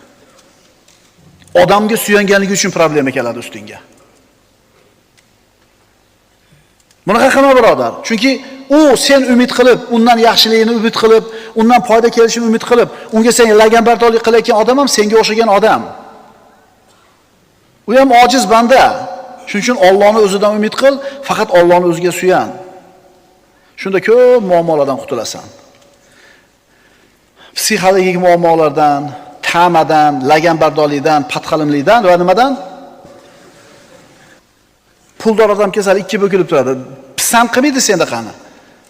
Odamga suyanganligi uchun problema keladi ustingga. Bunaqa qilma birodar. Chunki u sen umid qilib, undan yaxshiligini umid qilib, undan foyda kelishini umid qilib, unga sen laganbardorlik qilayotgan odam ham senga o'xshagan odam. U ham ojiz banda. Shuning uchun Allohning o'zidan umid qil, faqat Allohning o'ziga suyan. Shunda ko'p muammolardan qutulasan. Psixologik muammolardan, ta'madan, laganbardorlikdan, patqalimlikdan va nimadan? Puldor odam kelsa ikki bukilib turadi. Pisand qilmaydi senda qani.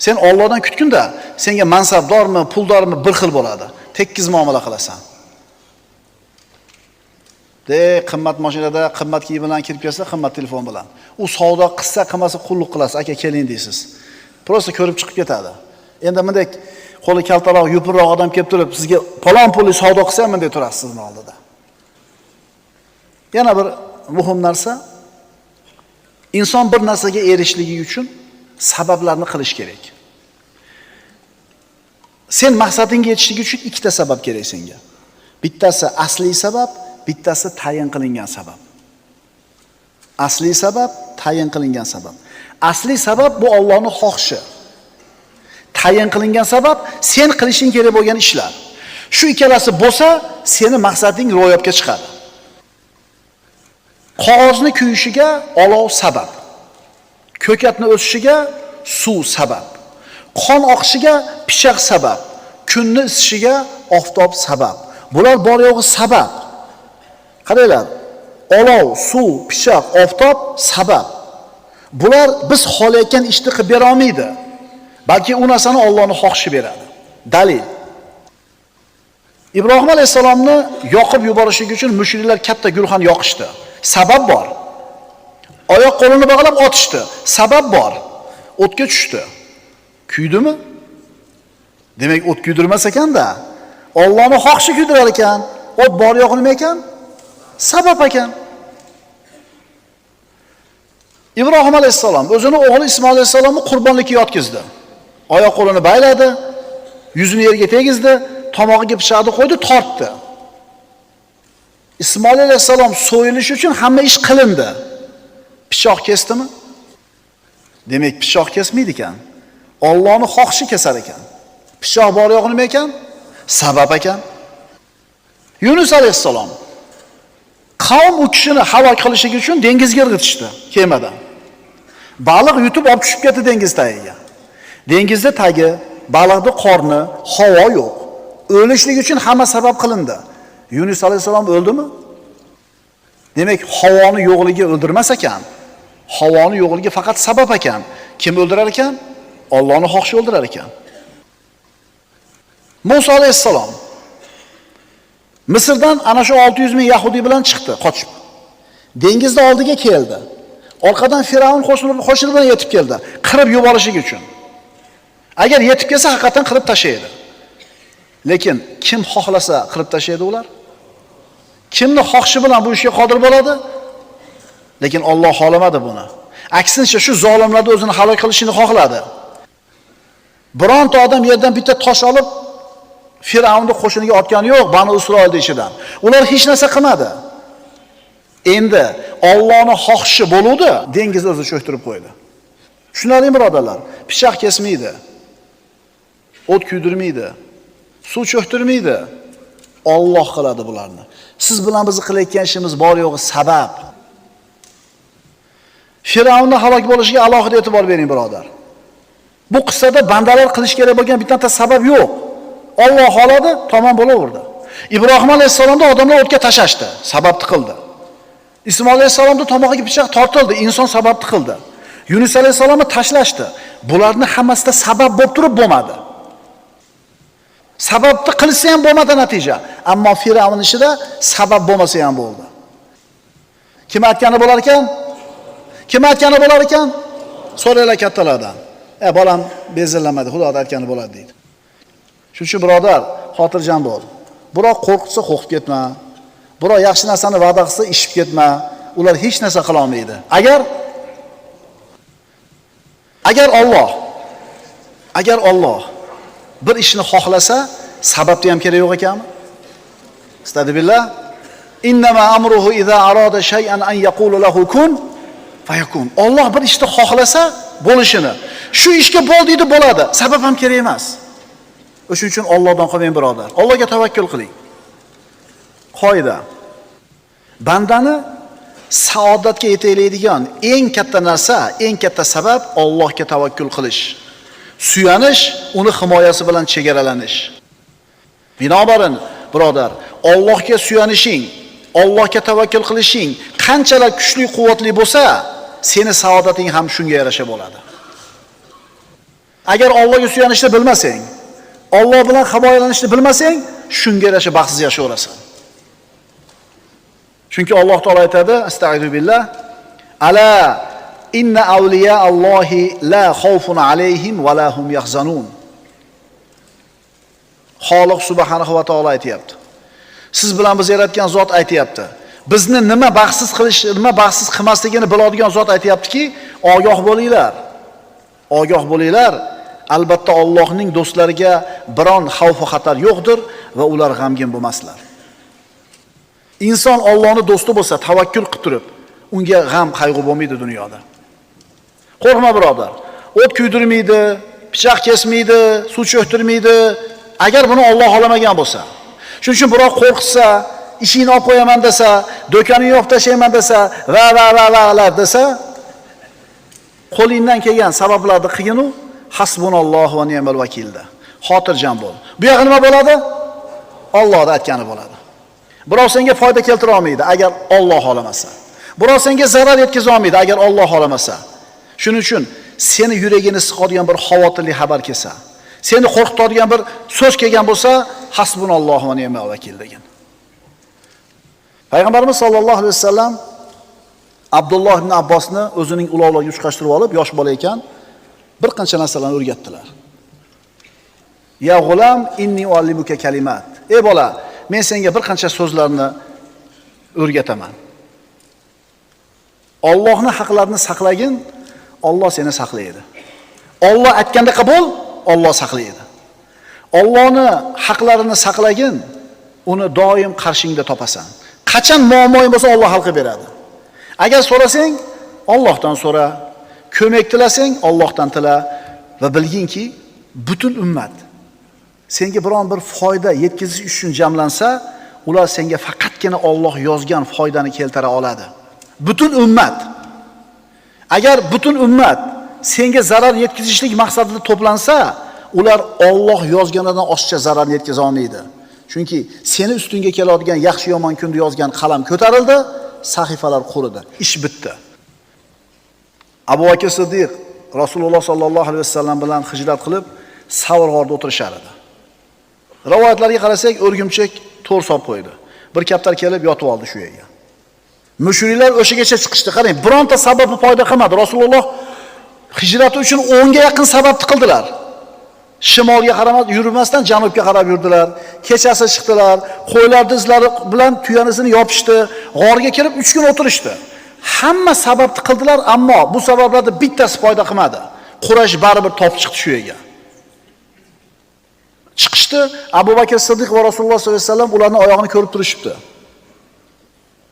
Sen Allohdan kutgunda, senga mansabdormi, puldormi bir xil bo'ladi. Tekkiz muomala qilasan. De qimmat mashinada, qimmat kiyim bilan kirib kelsa, qimmat telefon bilan. U savdo qilsa, qilmasa qulluq qilasiz, aka keling deysiz. Prosta ko'rib chiqib ketadi. Endi bunday qo'li kaltaroq, yupurroq odam kelib turib, sizga palon pulli savdo qilsa ham bunday turasiz sizning oldida. Yana bir muhim narsa, inson bir narsaga erishishligi uchun sabablarni qilish kerak. Sen maqsadingga yetishlik uchun ikkita sabab kerak senga. Bittasi asliy sabab, bittasi tayin qilingan sabab. Asliy sabab, tayin qilingan sabab. Asliy sabab bu Allohning xohishi. Tayin qilingan sabab sen qilishing kerak bo'lgan ishlar. Shu ikkalasi bo'lsa, seni maqsading ro'yobga chiqadi. Qog'ozni kuyishiga olov sabab. Ko'katni o'sishiga suv sabab. Qon oqishiga pichoq sabab. Kunni isishiga oftob sabab. Bular bor yo'g'i sabab. Qaranglar, olov, suv, pichoq, oftob sabab. Bular biz xohlayotgan ishni qilib bera olmaydi. Balki u narsani Allohning xohishi beradi. Dalil. Ibrohim alayhisalomni yoqib yuborishligi uchun mushriklar katta gulxan yoqishdi. Sabab bor. Oyoq qo'lini bog'lab otishdi. Sabab bor. O'tga tushdi. Kuydimi? Demak, o't kuydirmas ekanda. Allohning xohishi kuydirar ekan. O't bor yo'q nima ekan? Sabab ekan. Ibrohim alayhissalom o'zini o'g'li Ismoil alayhissalomni qurbonlikka yotqizdi. Oyoq qo'lini bayladi, yuzini yerga tegizdi, tomog'iga pichoqni qo'ydi, tortdi. Ismoil alayhissalom so'yilishi uchun hamma ish qilindi. Pichoq kesdimi? Demak, pichoq kesmaydi ekan. Allohning xohishi kesar ekan. Pichoq bor yo'q nima ekan? Sabab ekan. Yunus alayhissalom qavm u kishini halok qilishligi uchun dengizga irg'itishdi kemadan. Baliq yutib olib tushib ketdi dengiz tagiga. Dengizda tagi, baliqning qorni, havo yo'q. O'lishlik uchun hamma sabab qilindi. Yunus alayhissalom o'ldimi? Demak, havoni yo'qligi o'ldirmas ekan. Havoni yo'qligi faqat sabab ekan. Kim o'ldirar ekan? Allohning xohishi o'ldirar ekan. Musa alayhissalom Misrdan ana shu 600 ming yahudi bilan chiqdi, qochib. Dengizning oldiga keldi. Orqadan Firavun qo'shini bilan yetib keldi, qirib yuborishi uchun. Agar yetib kelsa, haqiqatan qirib tashlaydi. Lekin kim xohlasa qirib tashlaydi ular? Kimni xohishi bilan bu ishga qodir bo'ladi? Lekin Alloh xohlamadi buni. Aksincha shu zolimlarni o'zini halok qilishini xohladi. Bironta odam yerdan bitta tosh olib Firavunning qo'shiniga otgani yo'q, Banu Isroil ichidan. Ular hech narsa qilmadi. Endi Allohning xohishi bo'luvdi, dengiz o'zi cho'ktirib qo'ydi. Tushunarli birodarlar, pichoq kesmaydi. O't kuydirmaydi. Suv cho'ktirmaydi. Alloh qiladi bularni. Siz bilan biz qilayotgan ishimiz bor yo'g'i sabab. Firavunning halok bo'lishiga alohida e'tibor bering birodar. Bu qissada bandalar qilish kerak bo'lgan bitta sabab yo'q. Alloh xohladi, tamom bo'laverdi. Ibrohim alayhissalomda odamlar o'tga tashashdi, sababni qildi. Ismoil alayhissalomda tomog'iga pichoq tortildi, inson sababni qildi. Yunus alayhissalomni tashlashdi. Bularni hammasida sabab bo'lib turib bo'lmadi. Sababni qilsa ham bo'lmadi natija. Ammo Firavun ishida sabab bo'lmasa ham bo'ldi. Kim aytgani bo'lar ekan? Kim aytgani bo'lar ekan? So'ranglar kattalardan. Bolam bezillamadi, Xudo aytgani bo'ladi deydi. Shuning uchun birodar, xotirjam bo'l. Biroq qo'rqitsa qo'rqib ketma. Biroq yaxshi narsani va'da qilsa ishib ketma. Ular hech narsa qila olmaydi. Agar Alloh bir ishni xohlasa, sababni ham kerak yo'q ekanmi? Astagfirullah. Innama amruhu iza arada shay'an an yaqulu lahu kun fayakun. Alloh bir ishni xohlasa bo'lishini, shu ishga bo'l deydi, bo'ladi. Sabab ham kerak emas. O'shuning uchun Allohdan qolmang birodar. Allohga tavakkul qiling. Qoida. Bandani saodatga yetaklaydigan eng katta narsa, eng katta sabab Allohga tavakkul qilish. Suyanish, uni himoyasi bilan chegaralanish. Binobarin, birodar, Allohga suyanishing, Allohga tavakkul qilishing qanchalar kuchli, quvvatli bo'lsa, seni saodating ham shunga yarasha bo'ladi. Agar Allohga suyanishni bilmasang, Alloh bilan himoyalanishni bilmasang, shunga yarasha baxtsiz yashayverasan. Chunki Alloh taolo aytadi, astagfiru billah, ala inna awliya Allohi la xawfun alayhim va la hum yahzanun. Xoliq subhanahu va taolo aytayapti. Siz bilan biz yaratgan zot aytayapti. Bizni nima baxtsiz qilish, nima baxtsiz qilmasligini biladigan zot aytayaptiki, ogoh bo'linglar. Ogoh bo'linglar. Albatta Allohning do'stlariga biron xavf va xatar yo'qdir va ular g'amgin bo'lmaslar. Inson Allohning do'sti bo'lsa, tavakkul qilib turib, unga g'am qayg'u bo'lmaydi dunyoda. Qo'rqma birodar. O't kuydirmaydi, pichoq kesmaydi, suv cho'ktirmaydi. Agar buni Alloh xohlamagan bo'lsa. Shuning uchun birov qo'rqitsa, ishingni olib qo'yaman desa, do'koningni yopib tashlayman desa, va va va va desa, qo'lingdan kelgan sabablarni qilgin u, hasbunallohu va ni'mal vakilda. Xotirjam bo'l. Bu yog'i nima bo'ladi? Allohning aytgani bo'ladi. Birov senga foyda keltira olmaydi agar Alloh xohlamasa. Birov senga zarar yetkaza olmaydi agar Alloh xohlamasa. Shuning uchun seni yuragini siqadigan bir xavotirli xabar kelsa, seni qo'rqitadigan bir so'z kelgan bo'lsa, hasbunallohu va ni'mal vakil degan. Payg'ambarimiz sollallohu alayhi vasallam Abdulloh ibn Abbosni o'zining ulovlariga uchqashtirib olib, yosh bola ekan, bir qancha narsalarni o'rgatdilar. Ya g'ulam inni uallimuka kalimat. Ey bola, men senga bir qancha so'zlarni o'rgataman. Allohning haqlarini saqlagin, Alloh seni saqlaydi. Alloh aytganda qabul, Alloh saqlaydi. Allohning haqlarini saqlagin, uni doim qarshingda topasan. Qachon muammoing bo'lsa Alloh hal qilib beradi. Agar so'rasang, Allohdan so'ra, ko'mak tilasang, Allohdan tila va bilginki, butun ummat senga biron bir foyda yetkazish uchun jamlansa, ular senga faqatgina Alloh yozgan foydani keltira oladi. Butun ummat. Agar butun ummat senga zarar yetkazishlik maqsadida to'plansa, ular Alloh yozganidan oshiqcha zarar yetkaza olmaydi. Chunki seni ustingga keladigan yaxshi yomon kunni yozgan qalam ko'tarildi, sahifalar quridi, ish bitdi. Abu Bakr Siddiq Rasululloh sallallohu alayhi vasallam bilan hijrat qilib, Savr g'orida o'tirishar edi. Rivoyatlarga qarasak, o'rgimchak to'r solib qo'ydi. Bir kaptar kelib yotib oldi shu yerga. Mushriklar o'shagacha chiqishdi. Qarang, bironta sababni foyda qilmadi. Rasululloh hijrati uchun 10 ga yaqin sababni qildilar. Shimolga qaramay yurmasdan janubga qarab yurdilar. Kechasi chiqdilar, qo'ylarning izlari bilan tuyanisini yopishdi, g'orga kirib 3 kun o'tirishdi. Hamma sababni qildilar, ammo bu sabablarning bittasi foyda qilmadi. Quraysh baribir topib chiqdi shu yerga. Chiqishdi, Abu Bakr Siddiq va Rasululloh sollallohu alayhi vasallam ularning oyog'ini ko'rib turishibdi.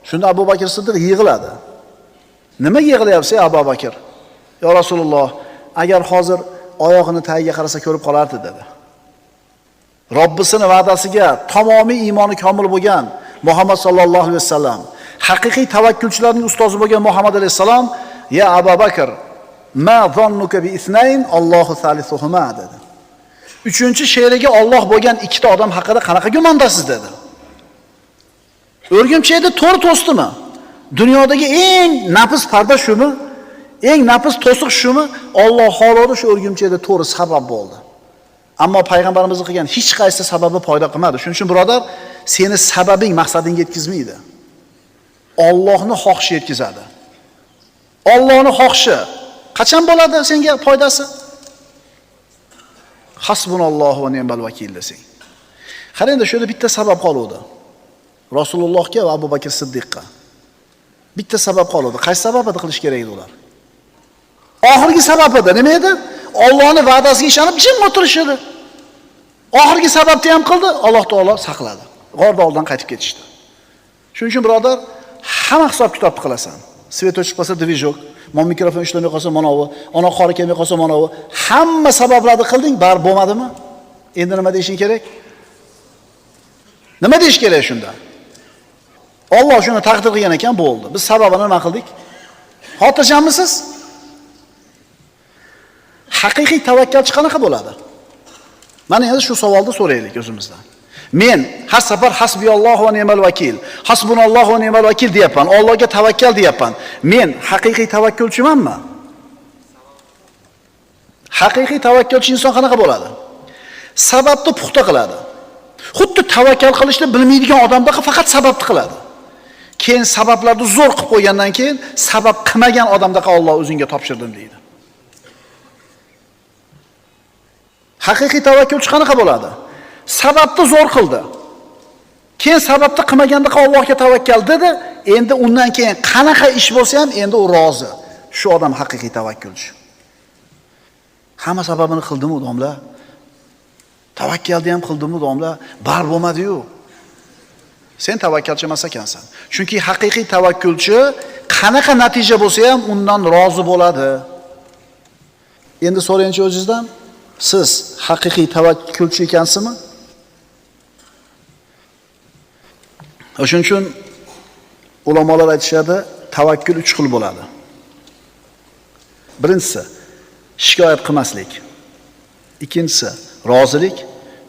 Shunda Abu Bakr Siddiq yig'iladi. Nima yig'layapsiz, Abu Bakr? Ya Rasululloh, agar hozir oyog'ini tagiga qarasa ko'rib qolardi dedi. Robbisini va'dasiga tamomiy iymoni komil bo'lgan Muhammad sallallohu alayhi vasallam, haqiqiy tavakkulchilarning ustozi bo'lgan Muhammad alayhisalom, ya Abu Bakr, ma zannuka bi isnayn Allohu salisuhuma dedi. Uchinchi sherigi Alloh bo'lgan ikkita odam haqida qanaqa gumondasiz dedi. O'rgimchakda to'rt to'stimi? Dunyodagi eng nafis parda shumi? Eng nafis to'siq shumi? Alloh xohladi shu o'rgimchakda to'g'ri sabab bo'ldi. Ammo payg'ambarimiz qilgan hech qaysi sababi foyda qilmadi. Shuning uchun birodar, seni sababing maqsadingga yetkazmaydi. Allohning xohishi yetkazadi. Allohning xohishi qachon bo'ladi senga foydasi? Hasbunallohu va ni'mal vakil desang. Qara endi shu yerda bitta sabab qoluvdi. Rasulullohga va Abu Bakr Siddiqqa. Bitta sabab qoluvdi. Qaysi sabab edi qilish kerak edi ular? Oxirgi sabab edi. Nima edi? Allohning va'dasiga ishonib jim o'tirish edi. Oxirgi sababni ham qildi, Alloh taolo saqladi. G'orda oldidan qaytib ketishdi. Shuning uchun birodar, hamma hisob kitobni qilasan. Svet o'chib qolsa dvijok, mon mikrofon ishlamay qolsa manovi, ona qori kelmay qolsa manovi, hamma sabablarni qilding, bari bo'lmadimi? Endi nima deyishing kerak? Nima deyish kerak shunda? Alloh shuni taqdir qilgan ekan, bo'ldi. Biz sababini nima qildik? Xotirjammisiz? Haqiqiy tavakkalchi qanaqa bo'ladi? Mana endi shu savolni so'raylik o'zimizdan. Men har safar hasbiyallohu va ni'mal vakil, hasbunallohu va ni'mal vakil deyapman, Allohga tavakkal deyapman. Men haqiqiy tavakkulchimanmi? Haqiqiy tavakkalchi inson qanaqa bo'ladi? Sababni puxta qiladi. Xuddi tavakkal qilishni bilmaydigan odamdaqa faqat sababni qiladi. Keyin sabablarni zo'r qilib qo'ygandan keyin sabab qilmagan odamdaqa Alloh o'zingga topshirdim deydi. Haqiqiy tavakkulchi qanaqa bo'ladi? Sababni zo'r qildi. Keyin sababni qilmaganda Allohga tavakkal dedi, endi undan keyin qanaqa ish bo'lsa ham endi u rozi. Shu odam haqiqiy tavakkulchi. Hamma sababini qildimi odamlar? Tavakkalni ham qildimi odamlar? Bar bo'lmadi-yu. Sen tavakkalchi emas ekansan. Chunki haqiqiy tavakkulchi qanaqa natija bo'lsa ham undan rozi bo'ladi. Endi so'rayinchi o'zingizdan, siz haqiqiy tavakkulchi ekansizmi? O'shuning uchun ulamolar aytishadi, tavakkul 3 xil bo'ladi. Birinchisi shikoyat qilmaslik. Ikkinchisi rozilik,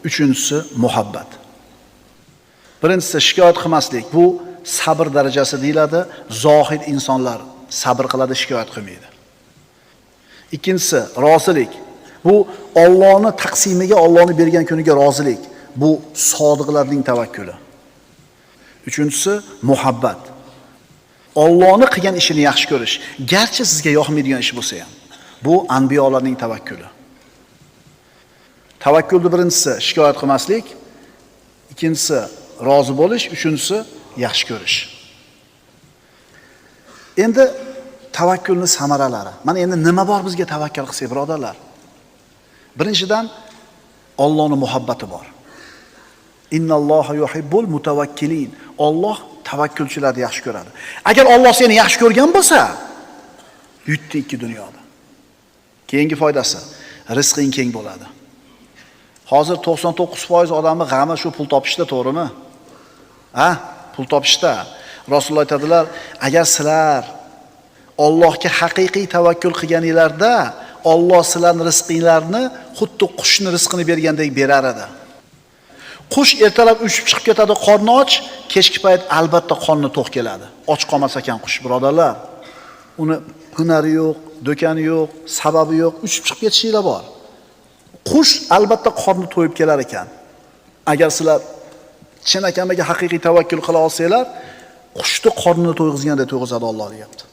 uchinchisi muhabbat. Birinchisi shikoyat qilmaslik, bu sabr darajasi deyiladi. Zohid insonlar sabr qiladi, shikoyat qilmaydi. Ikkinchisi rozilik. Bu Allohning taqsimiga, Allohning bergan kuniga rozilik. Bu sodiqlarning tavakkuli. Uchinchisi muhabbat. Allohning qilgan ishini yaxshi ko'rish, garchi sizga yoqmaydigan ish bo'lsa ham. Bu anbiyolarning tavakkuli. Tavakkulning birinchisi shikoyat qilmaslik, ikkinchisi rozi bo'lish, uchinchisi yaxshi ko'rish. Endi tavakkulning samaralari. Mana endi nima bor bizga tavakkul qilsak, birodarlar? Birinchidan Allohning muhabbati bor. Innalloha yuhibbul mutawakkilin. Alloh tavakkulchilarni yaxshi ko'radi. Agar Alloh seni yaxshi ko'rgan bo'lsa, yutdi ikki dunyoda. Keyingi foydasi, rizqing keng bo'ladi. Hozir 99% odamning g'ami shu pul topishda, to'g'rimi? Ha? Pul topishda. Rasululloh aytadilar, agar sizlar Allohga haqiqiy tavakkul qilganinglarda, Alloh sizlarning rizqinglarni xuddi qushning rizqini bergandek berar edi. Qush ertalab uchib chiqib ketadi, qorni och, kechki payt albatta qorni to'q keladi. Och qolmas ekan qush, birodarlar. Uni hunari yo'q, do'koni yo'q, sababi yo'q, uchib chiqib ketishinglar bor. Qush albatta qorni to'yib kelar ekan. Agar sizlar chin akamaga haqiqiy tavakkul qila olsanglar, qushni qornini to'yg'izgandek to'yg'izadi Alloh deyapti.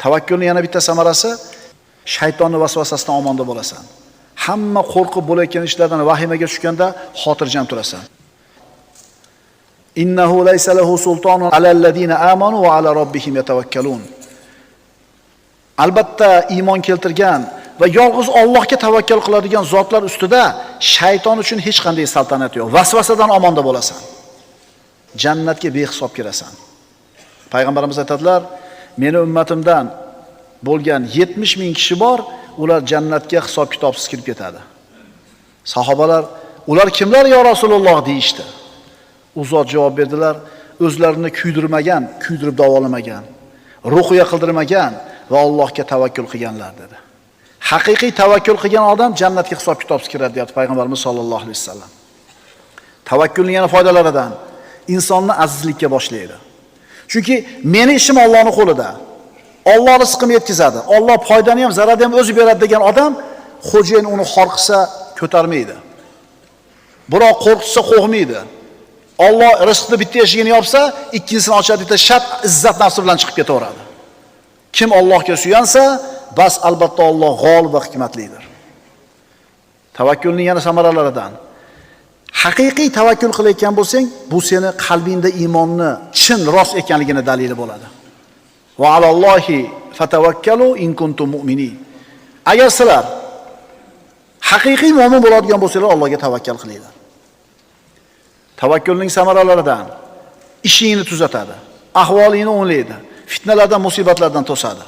Tavakkulning yana bitta samarasi, shaytonning vasvasasidan omonda bo'lasan. Hamma qo'rqib bo'layotgan ishlardan vahimaga tushganda xotirjam turasan. Innahu laysa lahu sultonun alallazina amanu va ala robbihim yatavakkalun. Albatta iymon keltirgan va yolg'iz Allohga tavakkul qiladigan zotlar ustida shayton uchun hech qanday saltanat yo'q. Vasvasadan omonda bo'lasan. Jannatga behisob kirasan. Payg'ambarimiz aytadilar, meni ummatimdan bo'lgan 70 ming kishi bor, ular jannatga hisob kitobsiz kirib ketadi. Sahobalar, ular kimlar ya Rasululloh deyishdi. U zot javob berdilar, o'zlarini kuydirmagan, kuydirib davolamagan, ruqya qildirmagan va Allohga tavakkul qilganlar dedi. Haqiqiy tavakkul qilgan odam jannatga hisob kitobsiz kiradi deyapti Payg'ambarimiz sollallohu alayhi vasallam. Tavakkulning yana foydalaridan insonni azizlikka boshlaydi. Chunki meni ishim Allohning qo'lida. Alloh rizqimni yetkazadi. Alloh foydani ham, zararni ham o'zi beradi degan odam xo'jayin uni xor qilsa ko'tarmaydi. Biroq qo'rqitsa qo'rqmaydi. Alloh rizqni bitta eshigini yopsa, ikkinchisini ochadi, bitta shart izzat nafsi bilan chiqib ketaveradi. Kim Allohga suyansa, bas albatta Alloh g'olib va hikmatlidir. Tavakkulning yana samaralaridan haqiqiy tavakkul qilayotgan bo'lsang, bu seni qalbingda iymonni chin rost ekanligini dalili bo'ladi. Va alallohi fatavakkalu in kuntum mu'minin. Agar sizlar haqiqiy mo'min bo'ladigan bo'lsanglar, Allohga tavakkal qilinglar. Tavakkulning samaralaridan ishingni tuzatadi, ahvolingni o'nglaydi, fitnalardan, musibatlardan to'sadi.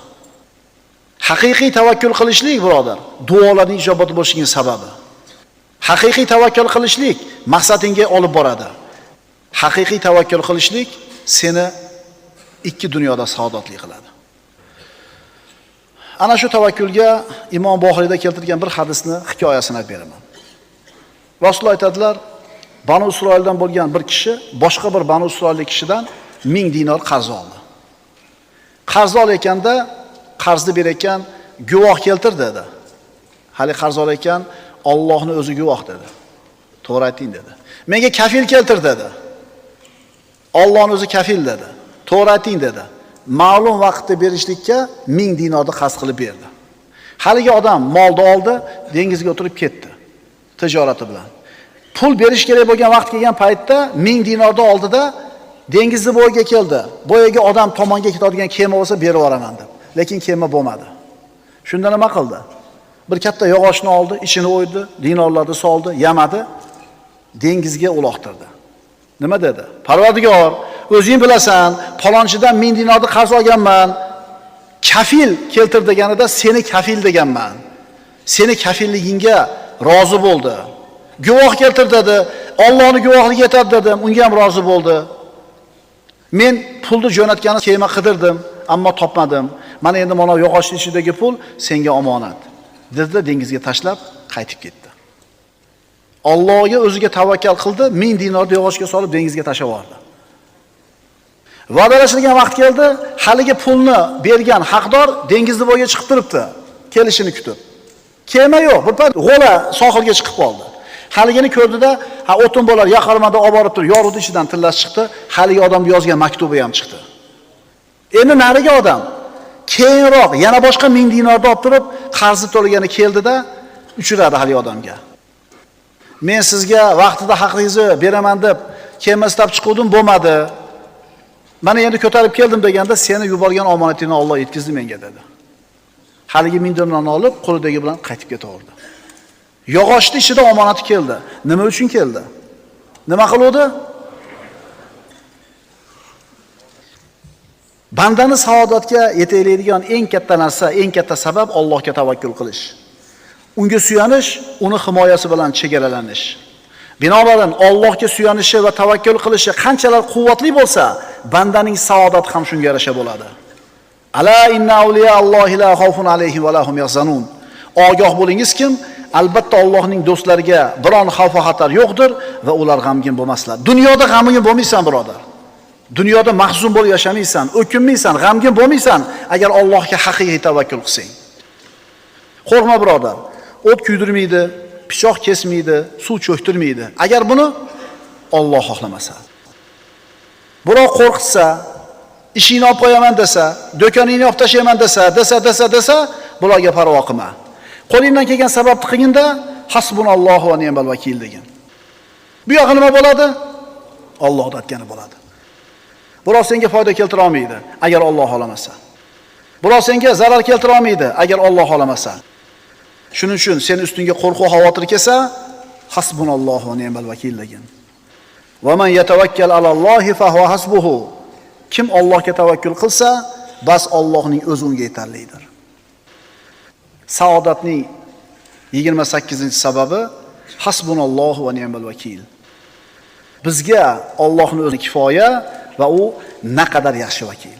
Haqiqiy tavakkul qilishlik, birodar, duolarning ijobati bo'lishining sababi. Haqiqiy tavakkul qilishlik maqsadingga olib boradi. Haqiqiy tavakkul qilishlik seni ikki dunyoda saodatli qiladi. Ana shu tavakkulga Imom Buxoriyda keltirgan bir hadisni hikoyasini aytib beraman. Rasululloh aytadilar, Banu Isroildan bo'lgan bir kishi boshqa bir Banu Isroillik kishidan 1000 dinor qarz oldi. Qarz olayotganda qarzni berayotgan guvoh keltir dedi. Hali qarz olayotgan Allohning o'zi guvoh dedi. To'g'ri ayting dedi. Menga kafil keltir dedi. Allohning o'zi kafil dedi. To'g'ri ayting dedi. Ma'lum vaqtda berishlikka 1000 dinorni qarz qilib berdi. Haligi odam molni oldi, dengizga o'tirib ketdi tijorati bilan. Pul berish kerak bo'lgan vaqt kelgan paytda 1000 dinorni oldida dengizni bo'yiga keldi. Bo'yiga odam tomonga ketadigan kema bo'lsa berib yuboraman deb. Lekin kema bo'lmadi. Shunda nima qildi? Bir katta yog'ochni oldi, ichini o'ydi, dinorlarni soldi, yamadi, dengizga uloqtirdi. Nima dedi? Parvardigor, o'zing bilasan, palonchidan 1000 dinorni qarz olganman. Kafil keltir deganida seni kafil deganman. Seni kafilligingga rozi bo'ldi. Guvoh keltir dedi. Allohning guvohligi yetadi dedim, unga ham rozi bo'ldi. Men pulni jo'natgani kema qidirdim, ammo topmadim. Mana endi mana yog'ochning ichidagi pul senga omonat. Dedi, dengizga tashlab qaytib ketdi. Allohga o'ziga tavakkal qildi, 1000 dinorni yog'ochga solib dengizga tashlab yubordi. Va'dalashilgan vaqt keldi, haligi pulni bergan haqdor dengizni bo'yiga chiqib turibdi, kelishini kutib. Kema yo'q, bir payt g'o'la sohilga chiqib qoldi. Haligini ko'rdida, ha o'tin bo'lar, yaqarmada olib borib turib, yorug'ni ichidan tillasi chiqdi, haligi odam yozgan maktubi ham chiqdi. Endi narigi odam keyinroq yana boshqa 1000 dinorni olib turib, qarzi to'lagani keldida, uchradi haligi odamga. Men sizga vaqtida haqingizni beraman deb kema istab chiquvdim, bo'lmadi. Mana endi ko'tarib keldim deganda, seni yuborgan omonatingni Alloh yetkazdi menga dedi. Haligi 1000 dinorni olib, qo'lidagi bilan qaytib ketaverdi. Yog'ochning ichida omonati keldi. Nima uchun keldi? Nima qiluvdi? Bandani saodatga yetaklaydigan eng katta narsa, eng katta sabab Allohga tavakkul qilish. Unga suyanish, uni himoyasi bilan chegaralanish. Binobarin Allohga suyanishi va tavakkul qilishi qanchalar quvvatli bo'lsa, bandaning saodati ham shunga yarasha bo'ladi. Ala inna awliya Allohi la xawfun alayhim va lahum yahzanun. Ogoh bo'lingiz kim, albatta Allohning do'stlariga biron xavf va xatar yo'qdir va ular g'amgin bo'lmaslar. Dunyoda g'amgin bo'lmaysan, birodar. Dunyoda mahzun bo'lib yashamaysan, o'kinmaysan, g'amgin bo'lmaysan agar Allohga haqiqiy tavakkul qilsang. Qo'rqma birodar. O't kuydirmaydi, pichoq kesmaydi, suv cho'ktirmaydi. Agar buni Alloh xohlamasa. Birov qo'rqitsa, ishingni olib qo'yaman desa, do'koningni olib tashlayman desa, desa, bularga parvo qilma. Qo'lingdan kelgan sababni qilginda, hasbunallohu va ni'mal vakil degin. Bu yog'i nima bo'ladi? Alloh aytgani bo'ladi. Birov senga foyda keltira olmaydi agar Alloh xohlamasa. Birov senga zarar keltira olmaydi agar Alloh xohlamasa. Shuning uchun sen ustingga qo'rquv xavotir kelsa, hasbunallohu va ni'mal vakil degin. Va man yatawakkal alallohi fa huwa hasbuhu. Kim Allohga tavakkul qilsa, bas Allohning o'zi unga yetarlidir. Saodatning 28-sababi hasbunallohu va ni'mal vakil. Bizga Allohning o'zi kifoya va u naqadar yaxshi vakil.